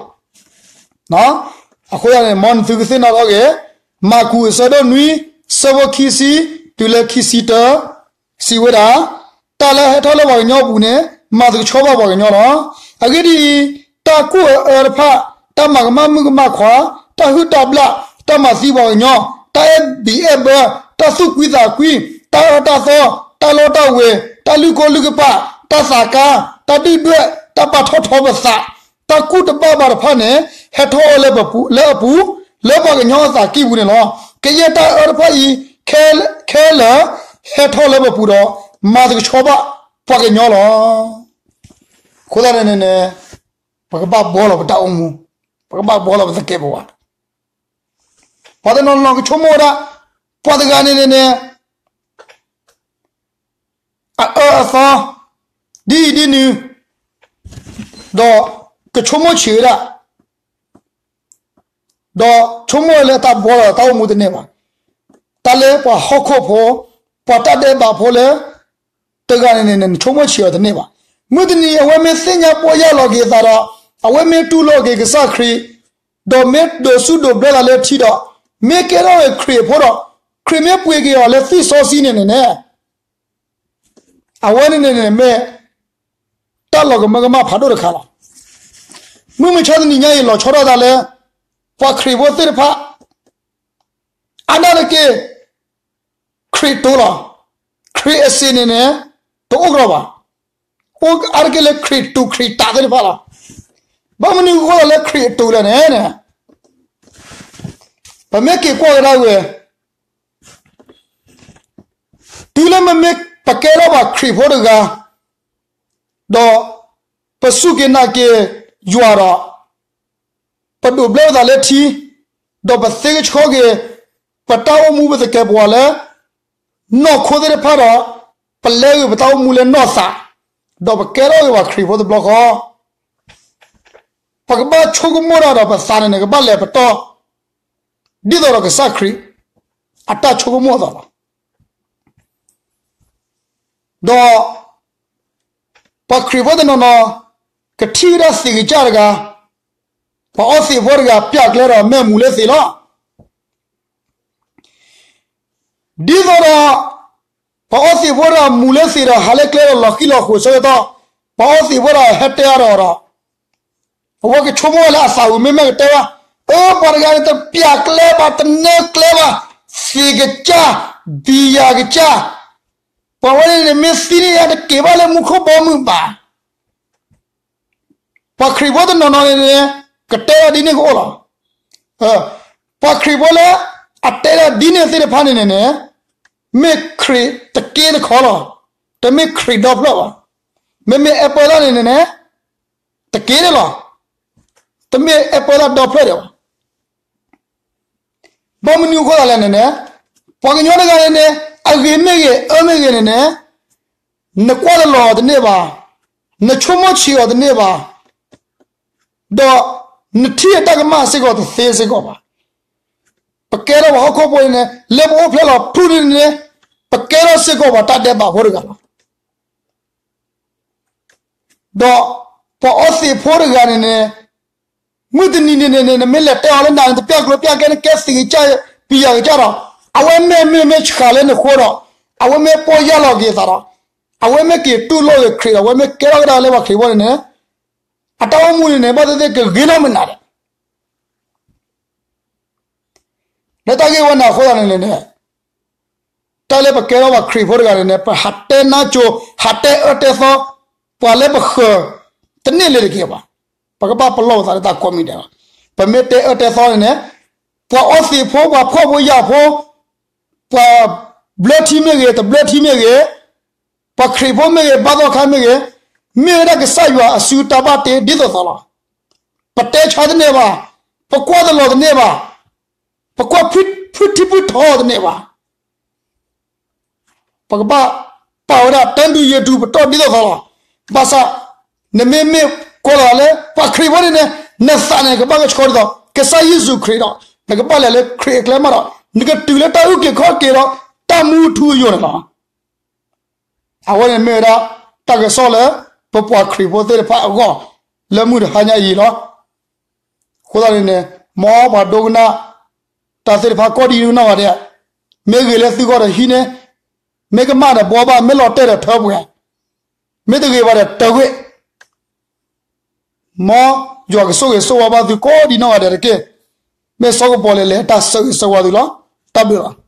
အဃိသတးန့ၣ် မ်နသုကသ့ၣ်နီၣ်ထီၣ်က့ၤ, မၢ်ကူးအဆၢဒိၣ်နွံ, ဆၢဖိခံဆံ, တုၤလၢခံဆံတၢ, စံးဝဲဒၣ်, တၢ်လၢအဟဲထီၣ်လၢပှၤကညီအပူၤန့ၣ်, မၤသကဆှီဘၣ်ပှၤကညီလီၤ. အဂ့ၢ်ဒ်အံၤ, တၢ်ကူၣ်အၢအၢတဖၣ်, တၢ်မၤကမၣ်မုၣ်ကမၣ်ခွါ, တၢ်ဟုၣ်တၢ်ဘျၣ်, တၢ်မၤသံပှၤကညီ, တၢ်အဲၣ်ဘံအဲၣ်ဘၢ, တၢ်သူၣ်ကွံသးကွံ, တၢ်အၢတၢ်သီ, တၢ်လီတၢ်ဝ့ၤ, တၢ်လုၢ်ကိလုၢ်ကပာ်, တၢ်သးကါ, တၢ်ဒုၣ်ဒွဲၣ်, တၢ်ပာ်ထီၣ်ထီပသး, တၢ်ကူၣ်တဘၣ်ဘၣ်တဖၣ်န့ၣ်, ဟဲထီၣ်အၢလၢပပူၤ, လၢအပူၤ, လၢပှၤကညီအသးကံၢ်ပူၤန့ၣ်လီၤ. ကယဲၢ်တၢ်အၢတဖၣ်အံၤ, ခဲလၢာ်, ဟဲထီၣ်လၢပပူၤဒီး, မၤသကဆှီဘၣ်ပှၤကညီလီၤ. အဃိသတးန့ၣ်န့ၣ်, ပကဘၣ်ဘှီလီၤပတၢ်အိၣ်မူ, ပကဘၣ်ဘှီလီၤပသကဲးပဝး ပှၤတနီၤနီၤကဆိကမိၣ်ဝဲဒၣ်, ပှၤတဂၤန့ၣ်န့ၣ်န့ၣ်, အအၢအသီ, ဒ်အံၤဒ်နုၤ, ဒီးကဆိကမိၣ်ဆံးဝဲဒၣ်, ဒီးဆိကမိၣ်ဝဲလၢတၢ်ဘှီလီၤတၢ်အိၣ်မူတန့ၢ်ဘၣ်. တၢ်လၢပှၤဟီၣ်ခိၣ်ဖိ, ပှၤတၢ်ဒဲးဘးဖိလၢ တဂၤန့ၣ်န့ၣ် နဆိကမိၣ်ဆံးအီၤတန့ၢ်ဘၣ်. မုၢ်တနံၤအဝဲမ့ၢ်သ့ၣ်ညါပီၢ်ယၢ်လီၤက့ၤအသးဒီး, အဝဲမ့ၢ်တူၢ်လိာ်က့ၤကစၢ်ခရံာ်, ဒီးမ့ၢ်ဒိးစူၣ်ဒိးဘျၢသးလၢထံဒီး, မ့ၢ်ကဲထီၣ်ဝဲခရံာ်အဖိဒီး, ခရံာ်မ့ၢ်ပှ့ၤက့ၤအီၤလၢသွံၣ်စီဆှံန့ၣ်န့ၣ်န့ၣ်, အဝဲန့ၣ်န့ၣ်န့ၣ်မ့ၢ် တၢ်လီၤကမၢကမၣ်ဖးဒိၣ်တခါလီၤ. မုၢ်မဆါတနံၤညါအံၤလီၤဆီဒၣ်တၢ်လၢ ပှၤခရံာ်ဖိသ့ၣ်တဖၣ် အါဒၣ်တက့ၢ် ခရံာ်တိၤလီၤ. ခရံာ်အစ့န့ၣ်န့ၣ် တအိၣ်ကဒီးဘၣ်. အိၣ်အါတက့ၢ်လၢခရံာ်တူာ်ခရံာ်တာ်သ့ၣ်တဖၣ်လီၤ. ဘၣ်မနုၤအဃိလၢခရံာ်အတိၤလဲၣ်န့ၣ် ပမ့ၢ်က့ၤကွၢ်ကဒါဝဲ တုၤလၢမ့မ့ၢ်ပကဲထီၣ်ဘၣ်ခရံာ်ဖိတဂၤ, ဒီးပစူၢ်က့ၤနာ်က့ၤယွၤဒီး, ပဒိးဘျၢပသးလၢထံ, ဒီးပသ့ကဆှီက့ၤ ပတၢ်အိၣ်မူပသကဲးပဝးလၢ နီၢ်ခိသ့ၣ်တဖၣ်ဒီး, ပလဲၤဂ့ၤပတၢ်အိၣ်မူလၢနီၢ်သး, ဒီးပကဲထီၣ်ဂ့ၤဘၣ်ခရံာ်ဖိတဘျီဃီ ပကဘၣ်ဆိကမိၣ်တၢ်ဒီးပသးန့ၣ်န့ၣ် ကဘၣ်လဲၤပတီၢ် ဒ်သိးဒီးကစၢ်ခရံာ် အတၢ်ဆိကမိၣ်အသိးလီၤ. ဒီးပှၤခရံာ်ဖိတနီၤနီၤ ကထံၣ်ဝဲဒၣ်သ့ၣ်ကစၢ်တဂၤ, ပှၤအီသံးဖိတဂၤ ပျၢ်ကျဲဒီးမဲာ်မူၤလၢသံးလီၤ. ဒ်သိးဒီး ပှၤအီသံးဖိတဂၤမူၤလၢသံးဒီး ဟးလၢကျဲဒီးလီၤဃံလီၤဃိးဆၢကတီၢ်, ပှၤအီသံးဖိတဂၤဟဲတဲအါထီၣ်ဒီး, အဝဲကဆိကမိၣ်ဝဲလၢအသးပူၤ မ့မ့ၢ်ကတဲဝဲ, အၢ ပှၤတဂၤန့ၣ် တပျၢ်ကျဲဘၣ် တနဲကျဲဘၣ်, သံးကစၢ်, ဘံယၤကစၢ်, ပှၤဝဲန့ၣ်န့ၣ် မ့ၢ်သံန့ၣ် တက့ၤဘၣ်လၢမူခိၣ်ဘီမုၢ်ဘၣ်. ပှၤခရံာ်ဖိတနီၤနီၤန့ၣ်န့ၣ် ကတဲဒၣ်ဒ်န့ၣ်ကအိၣ်လီၤ. ပှၤခရံာ်ဖိလၢ အတဲဒၣ်ဒ်န့ၣ်သ့ၣ်တဖၣ်န့ၣ်န့ၣ်န့ၣ်, မ့ၢ်ခရံာ်တက့တခီလီၤ. တမ့ၢ်ခရံာ်ဒီဖျၢၣ်ဘၣ်. မ့မ့ၢ်အဲၣ်ပၢတၢ်န့ၣ်န့ၣ်န့ၣ်, တက့န့ၣ်လီၤ. တမ့ၢ်အဲၣ်ပၢတၢ်ဒီဖျၢၣ်ဒံးဘၣ်. ဘၣ်မနုၤအဃိသတးလဲၣ်န့ၣ်န့ၣ်, ပှၤကညီတဂၤန့ၣ်န့ၣ် အဂ့ၤမ့ၢ်ဂ့ၤ အၢမ့ၢ်ဂ့ၤန့ၣ်န့ၣ်, နကွၢ်တလီၤအီၤတန့ၢ်ဘၣ်, နဆိကမိၣ်ဆံးအီၤတန့ၢ်ဘၣ်. ဒီးနထံၣ်အတၢ်ကမၣ်စ့ၢ်ကီးတသ့စ့ၢ်ကီးဘၣ်. ပကဲထီၣ်ပှၤဟီၣ်ခိၣ်ဖိန့ၣ်န့ၣ် လၢပအိၣ်ဖျဲၣ်လီၤဖုၣ်န့ၣ်န့ၣ် ပကဲထီၣ်စ့ၢ်ကီးပှၤတၢ်ဒဲးဘးဖိတဂၤလီၤ. ဒီးပှၤအီသံးဖိတဂၤန့ၣ်န့ၣ် မုၢ်တနံၤန့ၣ်န့ၣ် နမ့ၢ်လဲၤတဲအီၤလၢနၤန့ၣ် တပျၢ်ကျိၤပျၢ်ကဲ နကဲသံးကစၢ် ပံၤယၤကစၢ်ဒီး အဝဲမ့ၢ်မ့ၢ်မ့ၢ်ဆှးလၢနဃိဒီး အဝဲမ့ၢ်ပီၢ်ယၢ်လီၤက့ၤအသးဒီး အဝဲမ့ၢ်က့ၤတူၢ်လိာ်ဂ့ၤခရံာ်ဒီး အဝဲမ့ၢ်ကဲထီၣ်ကဒါလၢပှၤခရံာ်ဖိန့ၣ်န့ၣ် အတၢ်အိၣ်မူန့ၣ်န့ၣ် ဘၣ်သ့ၣ်သ့ၣ်ကဂ့ၤနီၢ်မုၢ်နၤဒီး လၢတၢ်ဂ့ၢ်ဝဲန့ၣ်အဃိသတးန့ၣ်န့ၣ် တၢ်လၢပကဲထီၣ်ပှၤခရံာ်ဖိတဂၤန့ၣ်န့ၣ် ပဟးတဲနါစိၤ ဟးတဲအၢတဲသီ ပှၤလၢပဃၢၤ တန့ၢ်လၢၤတက့ၢ်ဘၣ်. ပကဘၣ်ပလီၢ်ပသးလၢတၢ်ကိးမံၤဒဲးလီၤ. ပမ့ၢ်တဲအၢတဲသီန့ၣ်န့ၣ် ပှၤအီသံးဖိ ပှၤဖှီၣ်ဖိယာ်ဖိ ပှၤဘျၢထံမ့ၢ်ဂ့ၤ တဘျၢထံမ့ၢ်ဂ့ၤ ပှၤခရံာ်ဖိမ့ၢ်ဂ့ၤ ဘါသီခါမ့ၢ်ဂ့ၤ, မ့ၢ်ဝဲဒၣ်ကစၢ်ယွၤအစုတၢ်ဘၣ်တ့ဒ်သိးသိးလီၤ. ပတဲဆါတန့ၢ်ဘၣ်, ပကွၢ်တလီၤတန့ၢ်ဘၣ်, ပကွၢ်ဖုထံဖုထီတန့ၢ်ဘၣ်. ပကဘၣ်ပာ်ဝဲဒၣ်တၢ်ဒုးယဲၢ်ဒုးပတီၢ်ဒ်သိးသိးလီၤ. ဘၣ်ဆၣ် နမ့မ့ၢ်ကွၢ်လီၤလၢ ပှၤခရံာ်ဖိန့ၣ်န့ၣ် နသးန့ၣ် ကဘၣ်ကဆှီဒ်သိး ကစၢ်ယ့ၣ်ၡူးခရံာ်ဒီး နကဘၣ်လဲၤလၢခရံာ်အကျဲမးဒီး နကတုၤလၢတၢ်အုၣ်က့ၤခီၣ်က့ၤဒီး တၢ်မူထူအယိာ်န့ၣ်လီၤ. အဝဲန့ၣ်မ့ၢ်ဝဲဒၣ် တၢ်ကစီၣ်လၢ ပပှၤခရံာ်ဖိသ့ၣ်တဖၣ်အဂီၢ် လၢမုၢ်တဟါညါအံၤလီၤ. အဃိသတးန့ၣ်န့ၣ် မ်ပှၤဒိကနၣ် တၢ်သ့ၣ်တဖၣ်ကိးဒံနီၢ်ဂၤဒဲး, မ့ၢ်ဂ့ၤလၢသုဂီၢ်ဒီးဟံးန့ၢ်, မ့ၢ်ကမၣ်ဒီးဘှီဘၣ်, မ့ၢ်လီၤတဲာ်ဒီးထၢပှဲၤ, မ့ၢ်တဂ့ၤဘၣ်ဒီးတဂ့ၤ မ်ယွၤကဆိၣ်ဂ့ၤဆိၣ်ဝါဘၣ်သုကိးဒံနီၢ်ဂၤဒဲးတက့ၢ်. မ့ၢ်စီၤကပီၤလဲၣ်လဲၣ်တၢ်ဆၢဂ့ၤဆၢဝါသုလီၤ. တၢ်ဘျုးလီၤ.